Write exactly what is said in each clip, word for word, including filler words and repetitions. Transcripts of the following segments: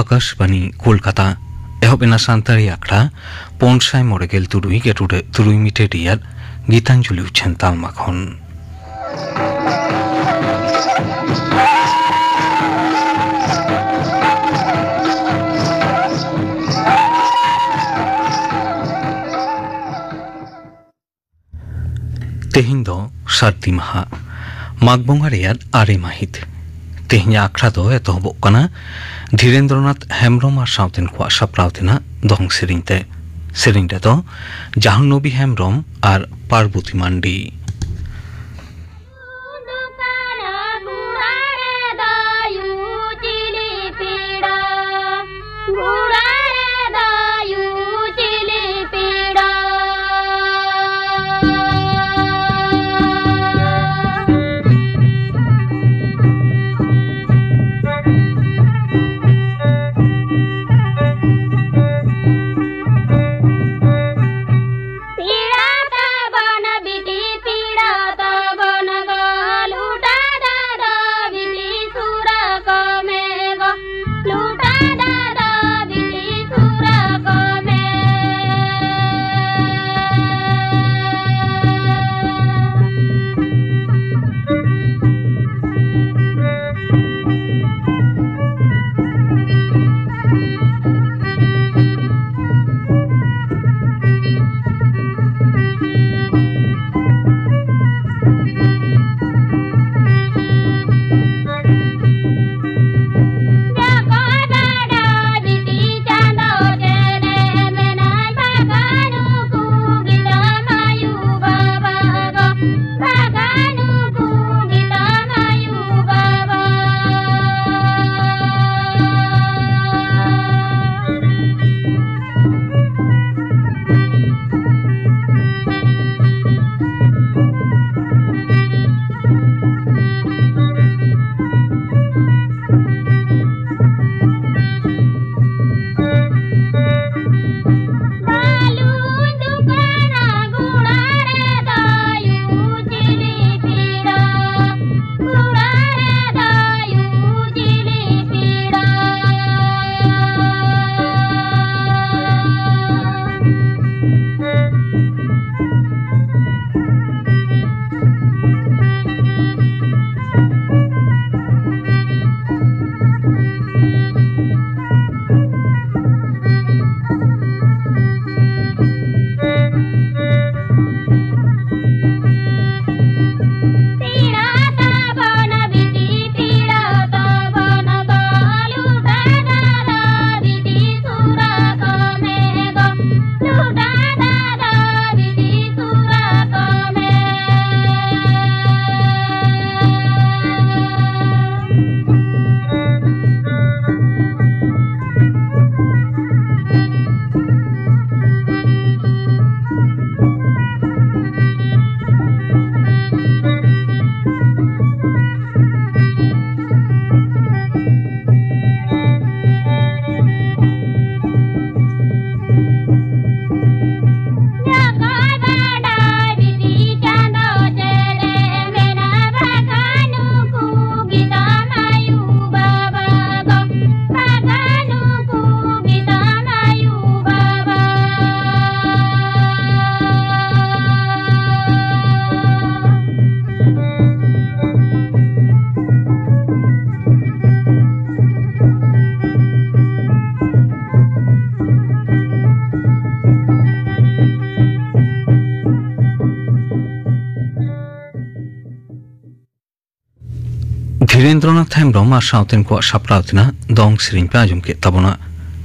ᱟᱠᱟᱥᱵᱟᱱᱤ ᱠᱳᱞᱠᱟᱛᱟ᱾ ᱮᱦᱚᱵ ᱮᱱᱟ ᱥᱟᱱᱛᱟᱲᱤ ᱟᱠᱷᱲᱟ ᱯᱩᱱ ᱥᱟᱭ ᱢᱚᱬᱮ ᱜᱮᱞ ᱛᱩᱨᱩᱭ ᱜᱮᱴᱩᱰᱟᱹ ᱛᱩᱨᱩᱭ ᱢᱤᱴᱟᱨ ᱨᱮᱭᱟᱜ ᱜᱤᱛᱟᱧᱡᱚᱞᱤ ᱩᱪᱷᱟᱹᱱ ᱛᱟᱞᱢᱟ ᱠᱷᱚᱱ᱾ ᱛᱮᱦᱮᱧ ᱫᱚ ᱥᱟᱹᱨᱫᱤ ᱢᱟᱦᱟ, ᱢᱟᱜᱽ ᱵᱚᱸᱜᱟ ᱨᱮᱭᱟᱜ ᱟᱨᱮ ᱢᱟᱹᱦᱤᱛ᱾ ᱛᱮᱦᱮᱧᱟᱜ ᱟᱠᱷᱲᱟ ᱫᱚ ᱮᱛᱚᱦᱚᱵᱚᱜ ᱠᱟᱱᱟ ᱫᱷᱤᱨᱮᱱᱫᱨᱚᱱᱟᱛᱷ ᱦᱮᱢᱵᱽᱨᱚᱢ ᱟᱨ ᱥᱟᱶᱛᱮᱱ ᱠᱚᱣᱟᱜ ᱥᱟᱯᱲᱟᱣ ᱛᱮᱱᱟᱜ ᱫᱚᱝ ᱥᱮᱨᱮᱧ ᱛᱮ᱾ ᱥᱮᱨᱮᱧ ᱨᱮᱫᱚ ᱡᱟᱦᱱᱚᱵᱤ ᱦᱮᱢᱵᱽᱨᱚᱢ ᱟᱨ ᱯᱟᱨᱵᱚᱛᱤ ᱢᱟᱱᱰᱤ᱾ ᱫᱷᱤᱨᱮᱱᱫᱨᱚᱱᱟᱛᱷ ᱦᱮᱢᱵᱽᱨᱚᱢ ᱟᱨ ᱥᱟᱶᱛᱮᱱ ᱠᱚᱣᱟᱜ ᱥᱟᱯᱲᱟᱣ ᱛᱮᱱᱟᱜ ᱫᱚᱝ ᱥᱮᱨᱮᱧ ᱯᱮ ᱟᱸᱡᱚᱢ ᱠᱮᱫ ᱛᱟᱵᱚᱱᱟ᱾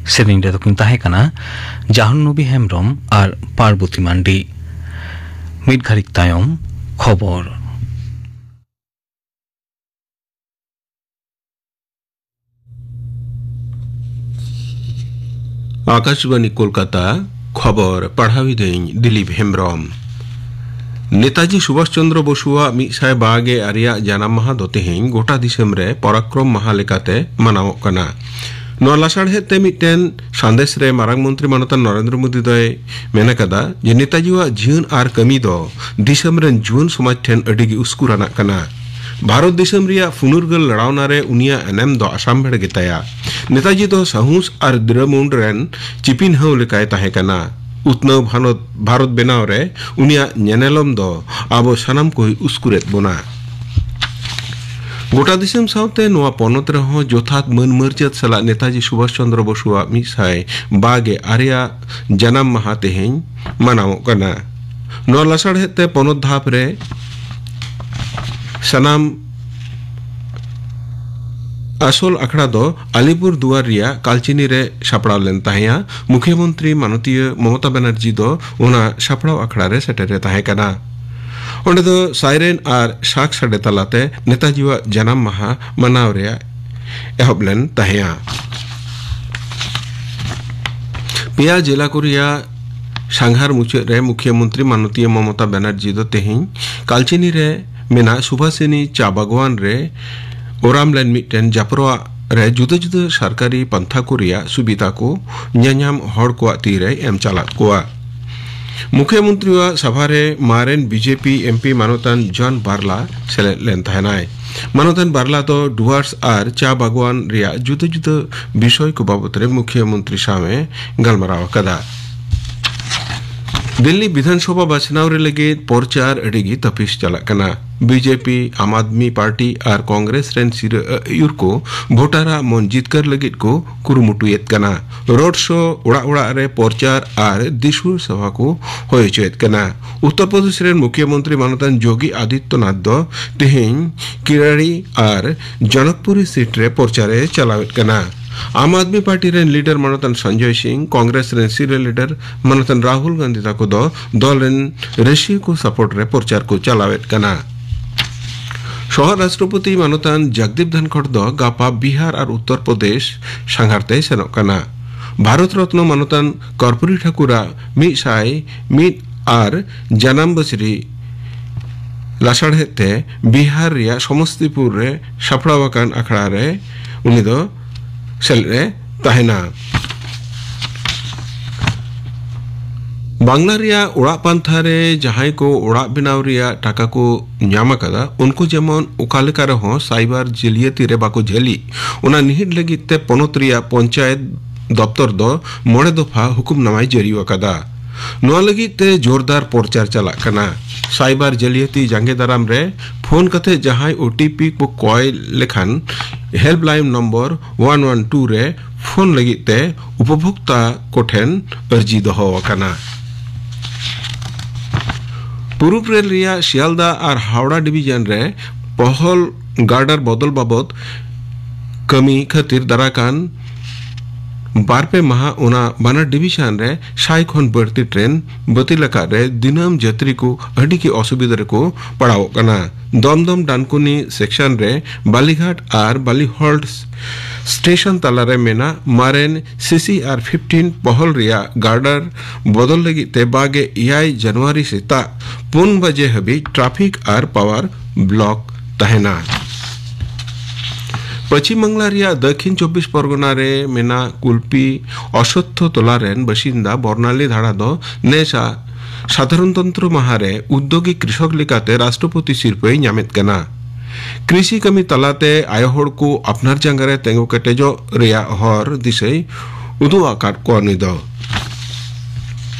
ᱥᱮᱨᱮᱧ ᱨᱮᱫᱚ ᱠᱤᱱ ᱛᱟᱦᱮᱸ ᱠᱟᱱᱟ ᱡᱟᱦᱟᱱ ᱱᱚᱵᱤ ᱦᱮᱢᱵᱽᱨᱚᱢ ᱟᱨ ᱯᱟᱨᱵᱚᱛᱤ ᱢᱟᱱᱰᱤ᱾ ᱢᱤᱫ ᱜᱷᱟᱹᱲᱤᱡ ᱛᱟᱭᱚᱢ ᱠᱷᱚᱵᱚᱨ᱾ ᱟᱠᱟᱥᱵᱟᱱᱤ ᱠᱳᱞᱠᱟᱛᱟ, ᱠᱷᱚᱵᱚᱨ ᱯᱟᱲᱦᱟᱣᱤᱫᱟᱹᱧ ᱫᱤᱞᱤᱯ ᱦᱮᱢᱵᱽᱨᱚᱢ᱾ ᱱᱮᱛᱟᱡᱤ ᱥᱩᱵᱷᱟᱥ ᱪᱚᱱᱫᱨᱚ ᱵᱚᱥᱩᱣᱟᱜ ᱢᱤᱫ ᱥᱟᱭ ᱵᱟᱜᱮ ᱟᱨᱮᱭᱟᱜ ᱡᱟᱱᱟᱢ ᱢᱟᱦᱟ ᱫᱚ ᱛᱮᱦᱮᱧ ᱜᱚᱴᱟ ᱫᱤᱥᱚᱢ ᱨᱮ ᱯᱚᱨᱟᱠᱨᱚᱢ ᱢᱟᱦᱟ ᱞᱮᱠᱟᱛᱮ ᱢᱟᱱᱟᱣᱚᱜ ᱠᱟᱱᱟ᱾ ᱱᱚᱣᱟ ᱞᱟᱥᱟᱲᱦᱮᱫ ᱛᱮ ᱢᱤᱫᱴᱮᱱ ᱥᱟᱸᱫᱮᱥ ᱨᱮ ᱢᱟᱨᱟᱝ ᱢᱚᱱᱛᱨᱤ ᱢᱟᱱᱚᱛᱟᱱ ᱱᱚᱨᱮᱱᱫᱨᱚ ᱢᱳᱫᱤ ᱫᱚᱭ ᱢᱮᱱ ᱟᱠᱟᱫᱟ ᱡᱮ ᱱᱮᱛᱟᱡᱤᱣᱟᱜ ᱡᱤᱭᱚᱱ ᱟᱨ ᱠᱟᱹᱢᱤ ᱫᱚ ᱫᱤᱥᱚᱢ ᱨᱮᱱ ᱡᱩᱣᱟᱹᱱ ᱥᱚᱢᱟᱡᱽ ᱴᱷᱮᱱ ᱟᱹᱰᱤ ᱜᱮ ᱩᱥᱠᱩᱨᱟᱱᱟᱜ ᱠᱟᱱᱟ᱾ ᱵᱷᱟᱨᱚᱛ ᱫᱤᱥᱚᱢ ᱨᱮᱭᱟᱜ ᱯᱷᱩᱱᱩᱨᱜᱟᱹᱞ ᱞᱟᱲᱟᱣᱱᱟ ᱨᱮ ᱩᱱᱤᱭᱟᱜ ᱮᱱᱮᱢ ᱫᱚ ᱟᱥᱟᱢᱵᱷᱮᱲ ᱜᱮᱛᱟᱭᱟ᱾ ᱱᱮᱛᱟᱡᱤ ᱫᱚ ᱥᱟᱦᱩᱥ ᱟᱨ ᱫᱤᱨᱟᱹᱢᱩᱱᱰ ᱨᱮᱱ ᱪᱤᱯᱤᱱᱦᱟᱹᱣ ᱞᱮᱠᱟᱭ ᱛᱟᱦᱮᱸ ᱠᱟᱱᱟ᱾ ᱩᱛᱱᱟᱹᱣ ᱵᱷᱟᱨᱚᱛ, ᱵᱷᱟᱨᱚᱛ ᱵᱮᱱᱟᱣ ᱨᱮ ᱩᱱᱤᱭᱟᱜ ᱧᱮᱱᱮᱞᱚᱢ ᱫᱚ ᱟᱵᱚ ᱥᱟᱱᱟᱢ ᱠᱚᱭ ᱩᱥᱠᱩᱨᱮᱫ ᱵᱚᱱᱟ᱾ ᱜᱚᱴᱟ ᱫᱤᱥᱚᱢ ᱥᱟᱶᱛᱮ ᱱᱚᱣᱟ ᱯᱚᱱᱚᱛ ᱨᱮᱦᱚᱸ ᱡᱚᱛᱷᱟᱛ ᱢᱟᱹᱱ ᱢᱟᱹᱨᱡᱟᱹᱛ ᱥᱟᱞᱟᱜ ᱱᱮᱛᱟᱡᱤ ᱥᱩᱵᱷᱟᱥ ᱪᱚᱱᱫᱨᱚ ᱵᱚᱥᱩᱣᱟᱜ ᱢᱤᱫ ᱥᱟᱭ ᱵᱟᱜᱮ ᱟᱨᱮᱭᱟᱜ ᱡᱟᱱᱟᱢ ᱢᱟᱦᱟ ᱛᱮᱦᱮᱧ ᱢᱟᱱᱟᱣᱚᱜ ᱠᱟᱱᱟ᱾ ᱱᱚᱣᱟ ᱞᱟᱥᱟᱲᱦᱮᱫ ᱛᱮ ᱯᱚᱱᱚᱛ ᱫᱷᱟᱯ ᱨᱮ ᱥᱟᱱᱟᱢ ᱟᱥᱚᱞ ᱟᱠᱷᱲᱟ ᱫᱚ ᱟᱞᱤᱯᱩᱨ ᱫᱩᱣᱟᱨ ᱨᱮᱭᱟᱜ ᱠᱟᱞᱪᱤᱱᱤ ᱨᱮ ᱥᱟᱯᱲᱟᱣ ᱞᱮᱱ ᱛᱟᱦᱮᱸᱭᱟ᱾ ᱢᱩᱠᱷᱭᱟᱹ ᱢᱚᱱᱛᱨᱤ ᱢᱟᱱᱚᱛᱤᱭᱟᱹ ᱢᱚᱢᱚᱛᱟ ᱵᱟᱱᱟᱨᱡᱤ ᱫᱚ ᱚᱱᱟ ᱥᱟᱯᱲᱟᱣ ᱟᱠᱷᱲᱟ ᱨᱮ ᱥᱮᱴᱮᱨ ᱮ ᱛᱟᱦᱮᱸ ᱠᱟᱱᱟ᱾ ᱚᱸᱰᱮ ᱫᱚ ᱥᱟᱭᱨᱮᱱ ᱟᱨ ᱥᱟᱸᱠ ᱥᱟᱰᱮ ᱛᱟᱞᱟᱛᱮ ᱱᱮᱛᱟᱡᱤᱣᱟᱜ ᱡᱟᱱᱟᱢ ᱢᱟᱦᱟ ᱢᱟᱱᱟᱣ ᱨᱮᱭᱟᱜ ᱮᱦᱚᱵ ᱞᱮᱱ ᱛᱟᱦᱮᱸᱭᱟ᱾ ᱯᱮᱭᱟ ᱡᱮᱞᱟ ᱠᱚ ᱨᱮᱭᱟᱜ ᱥᱟᱸᱜᱷᱟᱨ ᱢᱩᱪᱟᱹᱫ ᱨᱮ ᱢᱩᱠᱷᱭᱟᱹ ᱢᱚᱱᱛᱨᱤ ᱢᱟᱱᱚᱛᱤᱭᱟᱹ ᱢᱚᱢᱚᱛᱟ ᱵᱟᱱᱟᱨᱡᱤ ᱫᱚ ᱛᱮᱦᱮᱧ ᱠᱟᱞᱪᱤᱱᱤ ᱨᱮ ᱢᱮᱱᱟᱜ ᱥᱩᱵᱷᱟᱥᱤᱱᱤ ᱪᱟ ᱵᱟᱜᱽᱣᱟᱱ ᱨᱮ ᱚᱨᱟᱢ ᱞᱮᱱ ᱢᱤᱫᱴᱮᱱ ᱡᱟᱯᱨᱣᱟᱜ ᱨᱮ ᱡᱩᱫᱟᱹ ᱡᱩᱫᱟᱹ ᱥᱚᱨᱠᱟᱨᱤ ᱯᱟᱱᱛᱷᱟ ᱠᱚ ᱨᱮᱭᱟᱜ ᱥᱩᱵᱤᱫᱷᱟ ᱠᱚ ᱧᱟᱧᱟᱢ ᱦᱚᱲ ᱠᱚᱣᱟᱜ ᱛᱤ ᱨᱮᱭ ᱮᱢ ᱪᱟᱞᱟᱫ ᱠᱚᱣᱟ᱾ ᱢᱩᱠᱷᱭᱟᱹ ᱢᱚᱱᱛᱨᱤᱣᱟᱜ ᱥᱟᱵᱷᱟ ᱨᱮ ᱢᱟᱨᱮᱱ ᱵᱤᱡᱮᱯᱤ ᱮᱢᱯᱤ ᱢᱟᱱᱚᱛᱟᱱ ᱡᱚᱱ ᱵᱟᱨᱞᱟ ᱥᱮᱞᱮᱫ ᱞᱮᱱ ᱛᱟᱦᱮᱱᱟᱭ᱾ ᱢᱟᱱᱚᱛᱟᱱ ᱵᱟᱨᱞᱟ ᱫᱚ ᱰᱩᱣᱟᱨᱥ ᱟᱨ ᱪᱟ ᱵᱟᱜᱽᱣᱟᱱ ᱨᱮᱭᱟᱜ ᱡᱩᱫᱟᱹ ᱡᱩᱫᱟᱹ ᱵᱤᱥᱚᱭ ᱠᱚ ᱵᱟᱵᱚᱛ ᱨᱮ ᱢᱩᱠᱷᱭᱟᱹ ᱢᱚᱱᱛᱨᱤ ᱥᱟᱶ ᱮ ᱜᱟᱞᱢᱟᱨᱟᱣ ᱟᱠᱟᱫᱟ᱾ ᱫᱤᱞᱞᱤ ᱵᱤᱫᱷᱟᱱ ᱥᱚᱵᱷᱟ ᱵᱟᱪᱷᱱᱟᱣ ᱨᱮ ᱞᱟᱹᱜᱤᱫ ᱯᱚᱨᱪᱟᱨ ᱟᱹᱰᱤ ᱜᱮ ᱛᱟᱹᱯᱤᱥ ᱪᱟᱞᱟᱜ ᱠᱟᱱᱟ᱾ ᱵᱤᱡᱮᱯᱤ, ᱟᱢ ᱟᱫᱢᱤ ᱯᱟᱨᱴᱤ ᱟᱨ ᱠᱚᱝᱜᱨᱮᱥ ᱨᱮᱱ ᱥᱤᱨᱟᱹ ᱟᱹᱭᱩᱨ ᱠᱚ ᱵᱷᱳᱴᱟᱨᱟᱜ ᱢᱚᱱ ᱡᱤᱛᱠᱟᱹᱨ ᱞᱟᱹᱜᱤᱫ ᱠᱚ ᱠᱩᱨᱩᱢᱩᱴᱩᱭᱮᱫ ᱠᱟᱱᱟ᱾ ᱨᱳᱰ ᱥᱳ, ᱚᱲᱟᱜ ᱚᱲᱟᱜ ᱨᱮ ᱯᱨᱚᱪᱟᱨ ᱟᱨ ᱫᱤᱥᱩᱣᱟᱹ ᱥᱚᱵᱷᱟ ᱠᱚ ᱦᱩᱭ ᱦᱚᱪᱚᱭᱮᱫ ᱠᱟᱱᱟ᱾ ᱩᱛᱛᱚᱨ ᱯᱨᱚᱫᱮᱥ ᱨᱮᱱ ᱢᱩᱠᱷᱭᱟᱹ ᱢᱚᱱᱛᱨᱤ ᱢᱟᱱᱚᱛᱟᱱ ᱡᱳᱜᱤ ᱟᱫᱤᱛᱭᱚᱱᱟᱛᱷ ᱫᱚ ᱛᱮᱦᱮᱧ ᱠᱤᱨᱟᱲᱤ ᱟᱨ ᱡᱚᱱᱚᱠᱯᱩᱨᱤ ᱥᱤᱴ ᱨᱮ ᱯᱨᱚᱪᱟᱨᱮ ᱪᱟᱞᱟᱣᱮᱫ ᱠᱟᱱᱟ᱾ ᱟᱢ ᱟᱫᱢᱤ ᱯᱟᱨᱴᱤ ᱨᱮᱱ ᱞᱤᱰᱟᱨ ᱢᱟᱱᱚᱛᱟᱱ ᱥᱚᱧᱡᱚᱭ ᱥᱤᱝ, ᱠᱚᱝᱜᱨᱮᱥ ᱨᱮᱱ ᱥᱤᱨᱟᱹ ᱞᱤᱰᱟᱨ ᱢᱟᱱᱚᱛᱟᱱ ᱨᱟᱦᱩᱞ ᱜᱟᱱᱫᱷᱤ ᱛᱟᱠᱚ ᱫᱚ ᱫᱚᱞ ᱨᱮᱱ ᱨᱟᱹᱥᱤᱭᱟᱹ ᱠᱚ ᱥᱟᱯᱳᱨᱴ ᱨᱮ ᱯᱨᱚᱪᱟᱨ ᱠᱚ ᱪᱟᱞᱟᱣᱮᱫ ᱠᱟᱱᱟ᱾ ᱥᱚᱦᱚ ᱨᱟᱥᱴᱨᱚᱯᱚᱛᱤ ᱢᱟᱱᱚᱛᱟᱱ ᱡᱚᱜᱽᱫᱤᱯ ᱫᱷᱟᱱᱠᱷᱚᱲ ᱫᱚ ᱜᱟᱯᱟ ᱵᱤᱦᱟᱨ ᱟᱨ ᱩᱛᱛᱚᱨ ᱯᱨᱚᱫᱮᱥ ᱥᱟᱸᱜᱷᱟᱨ ᱛᱮᱭ ᱥᱮᱱᱚᱜ ᱠᱟᱱᱟ᱾ ᱵᱷᱟᱨᱚᱛ ᱨᱚᱛᱱᱚ ᱢᱟᱱᱚᱛᱟᱱ ᱠᱚᱨᱯᱩᱨᱤ ᱴᱷᱟᱠᱩᱨᱟᱜ ᱢᱤᱫ ᱥᱟᱭ ᱢᱤᱫ ᱟᱨ ᱡᱟᱱᱟᱢ ᱵᱟᱹᱥᱨᱤ ᱞᱟᱥᱟᱲᱦᱮᱫ ᱛᱮ ᱵᱤᱦᱟᱨ ᱨᱮᱭᱟᱜ ᱥᱚᱢᱚᱥᱛᱤᱯᱩᱨ ᱨᱮ ᱥᱟᱯᱲᱟᱣ ᱟᱠᱟᱱ ᱟᱠᱷᱲᱟ ᱨᱮ ᱩᱱᱤ ᱫᱚ ᱥᱮᱞᱮᱫ ᱮ ᱛᱟᱦᱮᱱᱟ᱾ ᱵᱟᱝᱞᱟ ᱨᱮᱭᱟᱜ ᱚᱲᱟᱜ ᱯᱟᱱᱛᱷᱟ ᱨᱮ ᱡᱟᱦᱟᱸᱭ ᱠᱚ ᱚᱲᱟᱜ ᱵᱮᱱᱟᱣ ᱨᱮᱭᱟᱜ ᱴᱟᱠᱟ ᱠᱚ ᱧᱟᱢ ᱟᱠᱟᱫᱟ, ᱩᱱᱠᱩ ᱡᱮᱢᱚᱱ ᱚᱠᱟ ᱞᱮᱠᱟ ᱨᱮᱦᱚᱸ ᱥᱟᱭᱵᱟᱨ ᱡᱟᱹᱞᱤᱭᱟᱹᱛᱤ ᱨᱮ ᱵᱟᱠᱚ ᱡᱷᱟᱹᱞᱤᱜ, ᱚᱱᱟ ᱱᱤᱦᱤᱴ ᱞᱟᱹᱜᱤᱫ ᱛᱮ ᱯᱚᱱᱚᱛ ᱨᱮᱭᱟᱜ ᱯᱚᱧᱪᱟᱭᱮᱛ ᱫᱚᱯᱛᱚᱨ ᱫᱚ ᱢᱚᱬᱮ ᱫᱚᱯᱷᱟ ᱦᱩᱠᱩᱢᱱᱟᱢᱟᱭ ᱡᱟᱹᱨᱤ ᱟᱠᱟᱫᱟ᱾ ᱱᱚᱣᱟ ᱞᱟᱹᱜᱤᱫ ᱛᱮ ᱡᱳᱨᱫᱟᱨ ᱯᱨᱚᱪᱟᱨ ᱪᱟᱞᱟᱜ ᱠᱟᱱᱟ᱾ ᱥᱟᱭᱵᱟᱨ ᱡᱟᱹᱞᱤᱭᱟᱹᱛᱤ ᱡᱟᱸᱜᱮ ᱫᱟᱨᱟᱢ ᱨᱮ ᱯᱷᱳᱱ ᱠᱟᱛᱮ ᱡᱟᱦᱟᱸᱭ ᱳ ᱴᱤ ᱯᱤ ᱠᱚ ᱠᱚᱭ ᱞᱮᱠᱷᱟᱱ, helpline number one one two ᱨᱮ ᱯᱷᱳᱱ ᱞᱟᱹᱜᱤᱫ ᱛᱮ ᱩᱯᱚᱵᱷᱳᱠᱛᱟ ᱠᱚᱴᱷᱮᱱ ᱟᱹᱨᱡᱤ ᱫᱚᱦᱚ ᱟᱠᱟᱱᱟ᱾ ᱯᱩᱨᱩᱵ ᱨᱮᱞ ᱨᱮᱭᱟᱜ ᱥᱤᱭᱟᱞᱫᱟ ᱟᱨ ᱦᱟᱣᱲᱟ ᱰᱤᱵᱤᱡᱚᱱ ᱨᱮ ᱯᱚᱦᱚᱞ ᱜᱟᱨᱰᱟᱨ ᱵᱚᱫᱚᱞ ᱵᱟᱵᱚᱫ ᱠᱟᱹᱢᱤ ᱠᱷᱟᱹᱛᱤᱨ ᱫᱟᱨᱟᱠᱟᱱ ᱵᱟᱨ ᱯᱮ ᱢᱟᱦᱟ ᱚᱱᱟ ᱵᱟᱱᱟᱨ ᱰᱤᱵᱤᱡᱚᱱ ᱨᱮ ᱥᱟᱭ ᱠᱷᱚᱱ ᱵᱟᱹᱲᱛᱤ ᱴᱨᱮᱱ ᱵᱟᱹᱛᱤᱞ ᱟᱠᱟᱫ ᱨᱮ ᱫᱤᱱᱟᱹᱢ ᱡᱟᱹᱛᱨᱤ ᱠᱚ ᱟᱹᱰᱤ ᱜᱮ ᱚᱥᱩᱵᱤᱫᱷᱟ ᱨᱮᱠᱚ ᱯᱟᱲᱟᱣᱚᱜ ᱠᱟᱱᱟ᱾ ᱫᱚᱢᱫᱚᱢ ᱰᱟᱱᱠᱩᱱᱤ ᱥᱮᱠᱥᱚᱱ ᱨᱮ ᱵᱟᱞᱤᱜᱷᱟᱴ ᱟᱨ ᱵᱟᱞᱤᱦᱚᱞᱴ ᱥᱴᱮᱥᱚᱱ ᱛᱟᱞᱟᱨᱮ ᱢᱮᱱᱟᱜ ᱢᱟᱨᱮᱱ ᱥᱤ ᱥᱤ ᱟᱨ ᱯᱷᱤᱯᱴᱤᱱ ᱯᱚᱦᱚᱞ ᱨᱮᱭᱟᱜ ᱜᱟᱨᱰᱟᱨ ᱵᱚᱫᱚᱞ ᱞᱟᱹᱜᱤᱫ ᱛᱮ ᱵᱟᱜᱮ ᱮᱭᱟᱭ ᱡᱟᱱᱩᱣᱟᱨᱤ ᱥᱮᱛᱟᱜ ᱯᱩᱱ ᱵᱟᱡᱮ ᱦᱟᱹᱵᱤᱡ ᱴᱨᱟᱯᱷᱤᱠ ᱟᱨ ᱯᱟᱣᱟᱨ ᱵᱞᱚᱠ ᱛᱟᱦᱮᱱᱟ᱾ ᱯᱚᱪᱷᱤᱢ ᱵᱟᱝᱞᱟ ᱨᱮᱭᱟᱜ ᱫᱟᱹᱠᱷᱤᱱ ᱪᱚᱵᱵᱤᱥ ᱯᱚᱨᱜᱚᱱᱟ ᱨᱮ ᱢᱮᱱᱟᱜ ᱠᱩᱞᱯᱤ ᱚᱥᱚᱛᱷᱚ ᱴᱚᱞᱟ ᱨᱮᱱ ᱵᱟᱥᱤᱱᱫᱟ ᱵᱚᱨᱱᱟᱞᱤ ᱫᱷᱟᱲᱟ ᱫᱚ ᱱᱮᱥᱟ ᱥᱟᱫᱷᱟᱨᱚᱱᱛᱚᱱᱛᱨᱚ ᱢᱟᱦᱟ ᱨᱮ ᱩᱫᱽᱫᱳᱜᱤ ᱠᱨᱤᱥᱚᱠ ᱞᱮᱠᱟᱛᱮ ᱨᱟᱥᱴᱨᱚᱯᱚᱛᱤ ᱥᱤᱨᱯᱟᱹᱭ ᱧᱟᱢᱮᱫ ᱠᱟᱱᱟ᱾ ᱠᱨᱤᱥᱤ ᱠᱟᱹᱢᱤ ᱛᱟᱞᱟᱛᱮ ᱟᱭᱳ ᱦᱚᱲ ᱠᱚ ᱟᱯᱱᱟᱨ ᱡᱟᱸᱜᱟ ᱨᱮ ᱛᱤᱸᱜᱩ ᱠᱮᱴᱮᱡᱚᱜ ᱨᱮᱭᱟᱜ ᱦᱚᱨ ᱫᱤᱥᱟᱹᱭ ᱩᱫᱩᱜ ᱟᱠᱟᱫ ᱠᱚᱣᱟ ᱱᱩᱭ ᱫᱚ᱾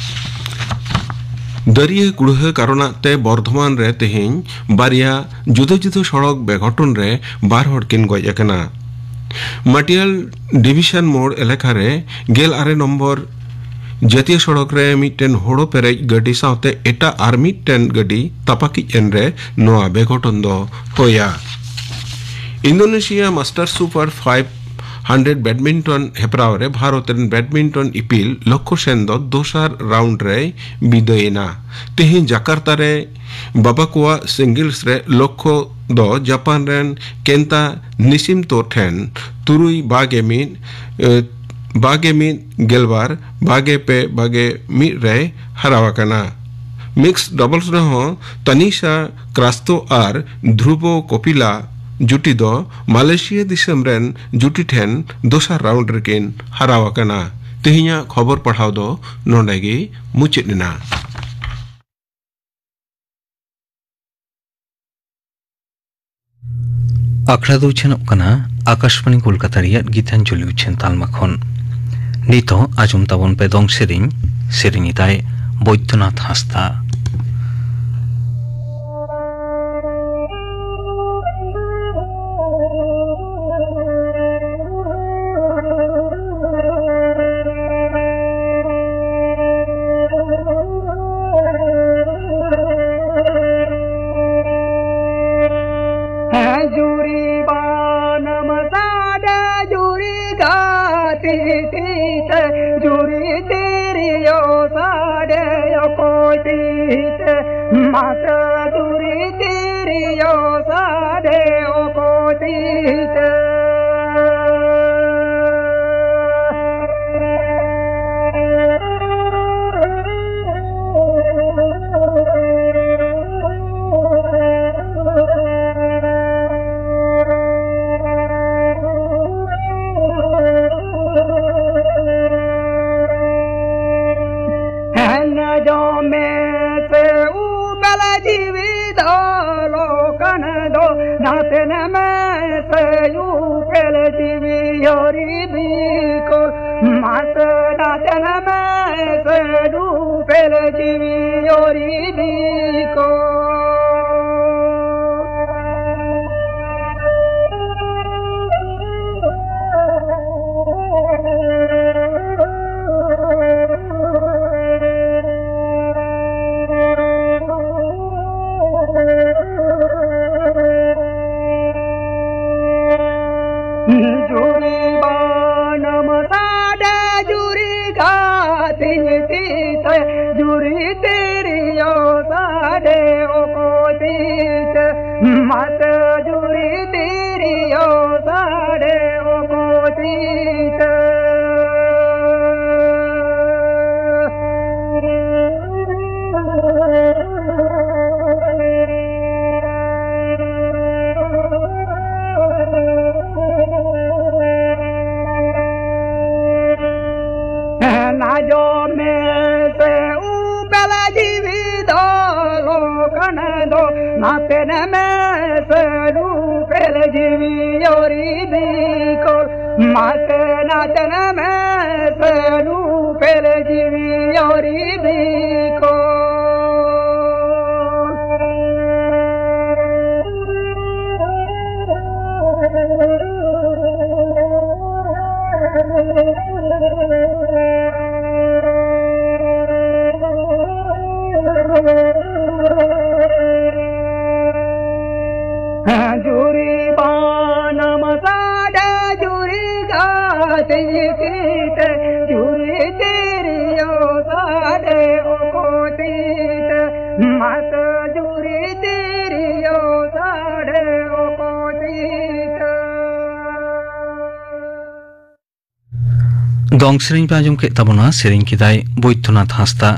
ᱫᱟᱹᱨᱭᱟᱹ ᱠᱩᱲᱦᱟᱹ ᱠᱟᱨᱚᱱᱟᱜ ᱛᱮ ᱵᱚᱨᱫᱷᱚᱢᱟᱱ ᱨᱮ ᱛᱮᱦᱮᱧ ᱵᱟᱨᱭᱟ ᱡᱩᱫᱟᱹ ᱡᱩᱫᱟᱹ ᱥᱚᱲᱚᱠ ᱵᱮᱜᱷᱚᱴᱚᱱ ᱨᱮ ᱵᱟᱨ ᱦᱚᱲ ᱠᱤᱱ ᱜᱚᱡ ᱟᱠᱟᱱᱟ᱾ ᱢᱟᱴᱤᱭᱟᱞ ᱰᱤᱵᱷᱤᱥᱚᱱ ᱢᱳᱲ ᱮᱞᱟᱠᱟ ᱨᱮ ᱜᱮᱞ ᱟᱨᱮ ᱱᱚᱢᱵᱚᱨ ᱡᱟᱹᱛᱤᱭᱟᱹ ᱥᱚᱲᱚᱠ ᱨᱮ ᱢᱤᱫᱴᱮᱱ ᱦᱳᱲᱳ ᱯᱮᱨᱮᱡ ᱜᱟᱹᱰᱤ ᱥᱟᱶᱛᱮ ᱮᱴᱟᱜ ᱟᱨ ᱢᱤᱫᱴᱮᱱ ᱜᱟᱹᱰᱤ ᱛᱟᱯᱟᱠᱤᱡ ᱮᱱ ᱨᱮ ᱱᱚᱣᱟ ᱵᱮᱜᱷᱚᱴᱚᱱ ᱫᱚ ᱦᱩᱭᱟ᱾ Indonesia master super five hundred badminton ᱦᱮᱯᱨᱟᱣ ᱨᱮ ᱵᱷᱟᱨᱚᱛ ᱨᱮᱱ ᱵᱮᱰᱢᱤᱱᱴᱚᱱ ᱤᱯᱤᱞ ᱞᱚᱠᱠᱷᱚ ᱥᱮᱱ ᱫᱚ ᱫᱚᱥᱟᱨ ᱨᱟᱣᱩᱱᱰ ᱨᱮᱭ ᱵᱤᱫᱟᱹᱭᱮᱱᱟ᱾ ᱛᱮᱦᱮᱧ ᱡᱟᱠᱟᱨᱛᱟ ᱨᱮ ᱵᱟᱵᱟ ᱠᱚᱣᱟᱜ ᱥᱤᱝᱜᱮᱞᱥ ᱨᱮ ᱞᱚᱠᱠᱷᱚ ᱫᱚ ᱡᱟᱯᱟᱱ ᱨᱮᱱ ᱠᱮᱱᱛᱟ ᱱᱤᱥᱤᱢᱛᱳ ᱴᱷᱮᱱ ᱛᱩᱨᱩᱭ ᱵᱟᱜᱮ ᱢᱤᱫ, ᱮ, ᱵᱟᱜᱮ ᱢᱤᱫ ᱜᱮᱞᱵᱟᱨ, ᱵᱟᱜᱮ ᱯᱮ, ᱵᱟᱜᱮ ᱢᱤᱫ ᱨᱮᱭ ᱦᱟᱨᱟᱣ ᱟᱠᱟᱱᱟ᱾ ᱢᱤᱠᱥ ᱰᱚᱵᱚᱞᱥ ᱨᱮᱦᱚᱸ ᱛᱟᱱᱤᱥᱟ ᱠᱨᱟᱥᱛᱳ ᱟᱨ ᱫᱷᱨᱩᱵᱚ ᱠᱚᱯᱤᱞᱟ ᱡᱩᱴᱤ ᱫᱚ ᱢᱟᱞᱚᱭᱮᱥᱤᱭᱟ ᱫᱤᱥᱚᱢ ᱨᱮᱱ ᱡᱩᱴᱤ ᱴᱷᱮᱱ ᱫᱚᱥᱟᱨ ᱨᱟᱣᱩᱱᱰ ᱨᱮᱠᱤᱱ ᱦᱟᱨᱟᱣ ᱟᱠᱟᱱᱟ᱾ ᱛᱮᱦᱮᱧᱟᱜ ᱠᱷᱚᱵᱚᱨ ᱯᱟᱲᱦᱟᱣ ᱫᱚ ᱱᱚᱰᱮ ᱜᱮ ᱢᱩᱪᱟᱹᱫ ᱮᱱᱟ᱾ ᱟᱠᱷᱲᱟ ᱫᱚ ᱩᱪᱷᱟᱹᱱᱚᱜ ᱠᱟᱱᱟ ᱟᱠᱟᱥᱵᱟᱬᱤ ᱠᱳᱞᱠᱟᱛᱟ ᱨᱮᱭᱟᱜ ᱜᱤᱛᱟᱧᱡᱚᱞᱤ ᱩᱪᱷᱟᱹᱱ ᱛᱟᱞᱢᱟ ᱠᱷᱚᱱ᱾ ᱱᱤᱛᱚᱜ ᱟᱸᱡᱚᱢ ᱛᱟᱵᱚᱱ ᱯᱮ ᱫᱚᱝ ᱥᱮᱨᱮᱧ᱾ ᱥᱮᱨᱮᱧ ᱮᱫᱟᱭ ᱵᱳᱭᱫᱚᱱᱟᱛᱷ ᱦᱟᱸᱥᱫᱟ᱾ ᱡᱩᱨᱤ ᱵᱟᱱᱟᱢ ᱥᱟᱰᱮ, ᱡᱩᱨᱤ ᱜᱟᱛᱤ ᱛᱤᱛᱮ, ᱡᱩᱨᱤ ᱛᱤᱨᱭᱳ ᱥᱟᱰᱮ ᱚᱠᱚᱭ ᱛᱤᱛᱮ? ᱢᱟᱥᱮ ᱡᱩᱨᱤ ᱛᱤᱨᱭᱳ ᱥᱟᱰᱮ ᱚᱠᱚᱭ ᱛᱤᱛᱮ? ᱟᱸᱡᱚᱢ ᱢᱮᱥᱮ ᱩᱯᱮᱞ ᱡᱤᱣᱤ ᱫᱚ ᱞᱚᱠᱟᱱ ᱫᱚ, ᱱᱟᱥᱮᱱ ᱢᱮᱥᱮ ᱩᱯᱮᱞ ᱡᱤᱣᱤ ᱦᱚᱨᱤ ᱵᱤᱠᱚᱞ, ᱢᱟᱥᱮ ᱱᱟᱥᱮᱱ ᱢᱮᱥᱮ ᱩᱯᱮᱞ ᱡᱤᱣᱤ ᱚᱨᱤ ᱵᱤᱠᱚ᱾ ᱡᱩᱨᱤ ᱵᱟᱱᱟᱢ ᱥᱟᱰᱮ ᱡᱩᱨᱤ ᱜᱟᱛᱤᱧ ᱛᱤᱛᱮ ᱡᱩᱨᱤ ᱛᱤᱨᱤᱭᱳ ᱥᱟᱰᱮ ᱚᱠᱚᱭ ᱛᱤᱛᱮ ᱢᱟᱛᱮ ᱡᱩᱨᱤ ᱛᱤᱨᱤᱭᱳ ᱥᱟᱰᱮ ᱚᱠᱚᱭ ᱛᱤᱛᱮ᱾ ᱱᱟᱡᱚᱢ ᱢᱮ ᱥᱮ ᱩᱯᱮᱞ ᱡᱤᱣᱤ ᱫᱚ ᱞᱚᱠᱷᱚᱱ ᱫᱚ ᱱᱟᱛᱮᱱ ᱢᱮ ᱥᱮ ᱩᱯᱮᱞ ᱡᱤᱣᱤ ᱚᱨᱤ ᱵᱤᱠᱚᱞ᱾ ᱢᱟᱥᱮ ᱱᱟᱛᱮᱱ ᱢᱮ ᱥᱮ ᱩᱯᱮᱞ ᱡᱤᱣᱤ ᱚᱨᱤ ᱵᱤᱠᱚᱞ᱾ ᱡᱩᱨᱤ ᱵᱟᱱᱟᱢ ᱥᱟᱰᱮ ᱡᱩᱨᱤ ᱜᱟᱛᱮ ᱛᱤᱛᱮ ᱡᱩᱨᱤ ᱛᱤᱨᱤᱭᱳ ᱥᱟᱰᱮ ᱚᱠᱚᱭ ᱛᱤᱛᱮ ᱢᱟᱥᱮ ᱡᱩᱨᱤ ᱛᱤᱨᱤᱭᱳ ᱥᱟᱰᱮ ᱚᱠᱚᱭ ᱛᱤᱛᱮ᱾ ᱫᱚᱝ ᱥᱮᱨᱮᱧ ᱯᱮ ᱟᱸᱡᱚᱢ ᱠᱮᱫ ᱛᱟᱵᱚᱱᱟ, ᱥᱮᱨᱮᱧ ᱠᱮᱫᱟᱭ ᱵᱳᱭᱫᱚᱱᱟᱛᱷ ᱦᱟᱸᱥᱫᱟ᱾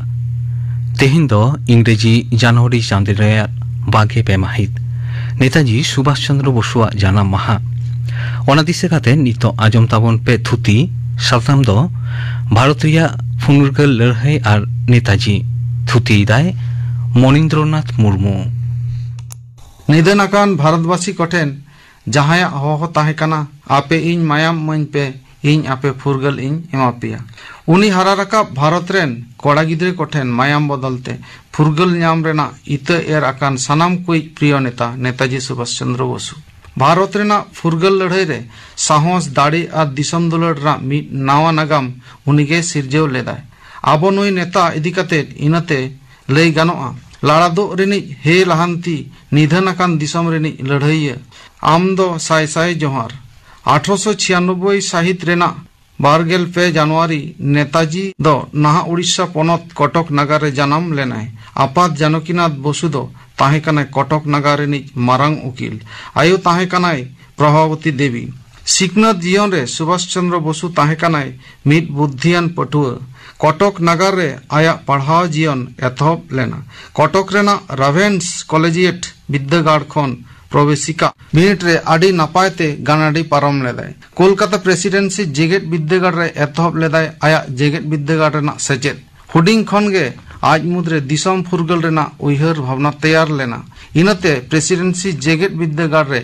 ᱛᱮᱦᱮᱧ ᱫᱚ ᱤᱝᱨᱮᱡᱤ ᱡᱟᱱᱩᱣᱟᱨᱤ ᱪᱟᱸᱫᱳ ᱨᱮᱭᱟᱜ ᱵᱟᱜᱮ ᱯᱮ ᱢᱟᱹᱦᱤᱛ, ᱱᱮᱛᱟᱡᱤ ᱥᱩᱵᱷᱟᱥ ᱪᱚᱱᱫᱨᱚ ᱵᱚᱥᱩᱣᱟᱜ ᱡᱟᱱᱟᱢ ᱢᱟᱦᱟ᱾ ᱚᱱᱟ ᱫᱤᱥᱟᱹ ᱠᱟᱛᱮ ᱱᱤᱛᱚᱜ ᱟᱸᱡᱚᱢ ᱛᱟᱵᱚᱱ ᱯᱮ ᱛᱷᱩᱛᱤ, ᱥᱟᱛᱟᱢ ᱫᱚ ᱵᱷᱟᱨᱚᱛ ᱨᱮᱭᱟᱜ ᱯᱷᱩᱨᱜᱟᱹᱞ ᱞᱟᱹᱲᱦᱟᱹᱭ ᱟᱨ ᱱᱮᱛᱟᱡᱤ᱾ ᱛᱷᱩᱛᱤᱭᱮᱫᱟᱭ ᱢᱚᱱᱤᱱᱫᱨᱚᱱᱟᱛᱷ ᱢᱩᱨᱢᱩ᱾ ᱱᱤᱫᱷᱟᱹᱱ ᱟᱠᱟᱱ ᱵᱷᱟᱨᱚᱛᱵᱟᱥᱤ ᱠᱚᱴᱷᱮᱱ ᱡᱟᱦᱟᱸᱭᱟᱜ ᱦᱚᱦᱚ ᱛᱟᱦᱮᱸ ᱠᱟᱱᱟ, "ᱟᱯᱮ ᱤᱧ ᱢᱟᱭᱟᱢ ᱤᱢᱟᱹᱧ ᱯᱮ, ᱤᱧ ᱟᱯᱮ ᱯᱷᱩᱨᱜᱟᱹᱞ ᱤᱧ ᱮᱢᱟ ᱯᱮᱭᱟ᱾ ᱩᱱᱤ ᱦᱟᱨᱟ ᱨᱟᱠᱟᱵ ᱵᱷᱟᱨᱚᱛ ᱨᱮᱱ ᱠᱚᱲᱟ ᱜᱤᱫᱽᱨᱟᱹ ᱠᱚᱴᱷᱮᱱ ᱢᱟᱭᱟᱢ ᱵᱚᱫᱚᱞ ᱛᱮ ᱯᱷᱩᱨᱜᱟᱹᱞ ᱧᱟᱢ ᱨᱮᱱᱟᱜ ᱤᱛᱟᱹ ᱮᱨ ᱟᱠᱟᱱ ᱥᱟᱱᱟᱢ ᱠᱚᱭᱤᱡ ᱯᱨᱤᱭᱚ ᱱᱮᱛᱟ ᱱᱮᱛᱟᱡᱤ ᱥᱩᱵᱷᱟᱥ ᱪᱚᱱᱫᱨᱚ ᱵᱚᱥᱩ᱾ ᱵᱷᱟᱨᱚᱛ ᱨᱮᱱᱟᱜ ᱯᱷᱩᱨᱜᱟᱹᱞ ᱞᱟᱹᱲᱦᱟᱹᱭ ᱨᱮ ᱥᱟᱦᱚᱥ, ᱫᱟᱲᱮ ᱟᱨ ᱫᱤᱥᱚᱢ ᱫᱩᱞᱟᱹᱲ ᱨᱮᱱᱟᱜ ᱢᱤᱫ ᱱᱟᱣᱟ ᱱᱟᱜᱟᱢ ᱩᱱᱤᱜᱮ ᱥᱤᱨᱡᱟᱹᱣ ᱞᱮᱫᱟᱭ᱾ ᱟᱵᱚ ᱱᱩᱭ ᱱᱮᱛᱟ ᱤᱫᱤ ᱠᱟᱛᱮ ᱤᱱᱟᱹᱛᱮ ᱞᱟᱹᱭ ᱜᱟᱱᱚᱜᱼᱟ, ᱞᱟᱲᱟᱫᱚᱜ ᱨᱤᱱᱤᱡ ᱦᱮ ᱞᱟᱦᱟᱱᱛᱤ, ᱱᱤᱫᱷᱟᱹᱱ ᱟᱠᱟᱱ ᱫᱤᱥᱚᱢ ᱨᱤᱱᱤᱡ ᱞᱟᱹᱲᱦᱟᱹᱭᱤᱭᱟᱹ, ᱟᱢ ᱫᱚ ᱥᱟᱭ ᱥᱟᱭ ᱡᱚᱦᱟᱨ᱾ ᱟᱴᱷᱨᱚᱥᱚ ᱪᱷᱤᱭᱟᱱᱚᱵᱵᱳᱭ ᱥᱟᱹᱦᱤᱛ ᱨᱮᱱᱟᱜ ᱵᱟᱨᱜᱮᱞ ᱯᱮ ᱡᱟᱱᱩᱣᱟᱨᱤ ᱱᱮᱛᱟᱡᱤ ᱫᱚ ᱱᱟᱦᱟᱜ ᱩᱲᱤᱥᱥᱟ ᱯᱚᱱᱚᱛ ᱠᱚᱴᱚᱠ ᱱᱟᱜᱟᱨ ᱨᱮ ᱡᱟᱱᱟᱢ ᱞᱮᱱᱟᱭ᱾ ᱟᱯᱟᱛ ᱡᱟᱱᱚᱠᱤᱱᱟᱛᱷ ᱵᱚᱥᱩ ᱫᱚ ᱛᱟᱦᱮᱸ ᱠᱟᱱᱟᱭ ᱠᱚᱴᱚᱠ ᱱᱟᱜᱟᱨ ᱨᱤᱱᱤᱡ ᱢᱟᱨᱟᱝ ᱩᱠᱤᱞ᱾ ᱟᱭᱳ ᱛᱟᱦᱮᱸ ᱠᱟᱱᱟᱭ ᱯᱨᱚᱵᱷᱟᱵᱚᱛᱤ ᱫᱮᱵᱤ᱾ ᱥᱤᱠᱷᱱᱟᱹᱛ ᱡᱤᱭᱚᱱ ᱨᱮ ᱥᱩᱵᱷᱟᱥ ᱪᱚᱱᱫᱨᱚ ᱵᱚᱥᱩ ᱛᱟᱦᱮᱸ ᱠᱟᱱᱟᱭ ᱢᱤᱫ ᱵᱩᱫᱽᱫᱷᱤᱭᱟᱱ ᱯᱟᱹᱴᱷᱩᱣᱟᱹ᱾ ᱠᱚᱴᱚᱠ ᱱᱟᱜᱟᱨ ᱨᱮ ᱟᱭᱟᱜ ᱯᱟᱲᱦᱟᱣ ᱡᱤᱭᱚᱱ ᱮᱛᱚᱦᱚᱵ ᱞᱮᱱᱟ᱾ ᱠᱚᱴᱚᱠ ᱨᱮᱱᱟᱜ ᱨᱟᱵᱷᱮᱱᱥ ᱠᱚᱞᱮᱡᱤᱭᱮᱴ ᱵᱤᱫᱽᱫᱟᱹᱜᱟᱲ ᱠᱷᱚᱱ ᱯᱨᱚᱵᱮᱥᱤᱠᱟ ᱵᱤᱱᱤᱰ ᱨᱮ ᱟᱹᱰᱤ ᱱᱟᱯᱟᱭ ᱛᱮ ᱜᱟᱱᱟᱰᱤ ᱯᱟᱨᱚᱢ ᱞᱮᱫᱟᱭ᱾ ᱠᱳᱞᱠᱟᱛᱟ ᱯᱨᱮᱥᱤᱰᱮᱱᱥᱤ ᱡᱮᱜᱮᱛ ᱵᱤᱫᱽᱫᱟᱹᱜᱟᱲ ᱨᱮ ᱮᱛᱚᱦᱚᱵ ᱞᱮᱫᱟᱭ ᱟᱭᱟᱜ ᱡᱮᱜᱮᱛ ᱵᱤᱫᱽᱫᱟᱹᱜᱟᱲ ᱨᱮᱱᱟᱜ ᱥᱮᱪᱮᱫ᱾ ᱦᱩᱰᱤᱧ ᱠᱷᱚᱱ ᱜᱮ ᱟᱡ ᱢᱩᱫᱽᱨᱮ ᱫᱤᱥᱚᱢ ᱯᱷᱩᱨᱜᱟᱹᱞ ᱨᱮᱱᱟᱜ ᱩᱭᱦᱟᱹᱨ ᱵᱷᱟᱵᱽᱱᱟ ᱛᱮᱭᱟᱨ ᱞᱮᱱᱟ᱾ ᱤᱱᱟᱹᱛᱮ ᱯᱨᱮᱥᱤᱰᱮᱱᱥᱤ ᱡᱮᱜᱮᱛ ᱵᱤᱫᱽᱫᱟᱹᱜᱟᱲ ᱨᱮ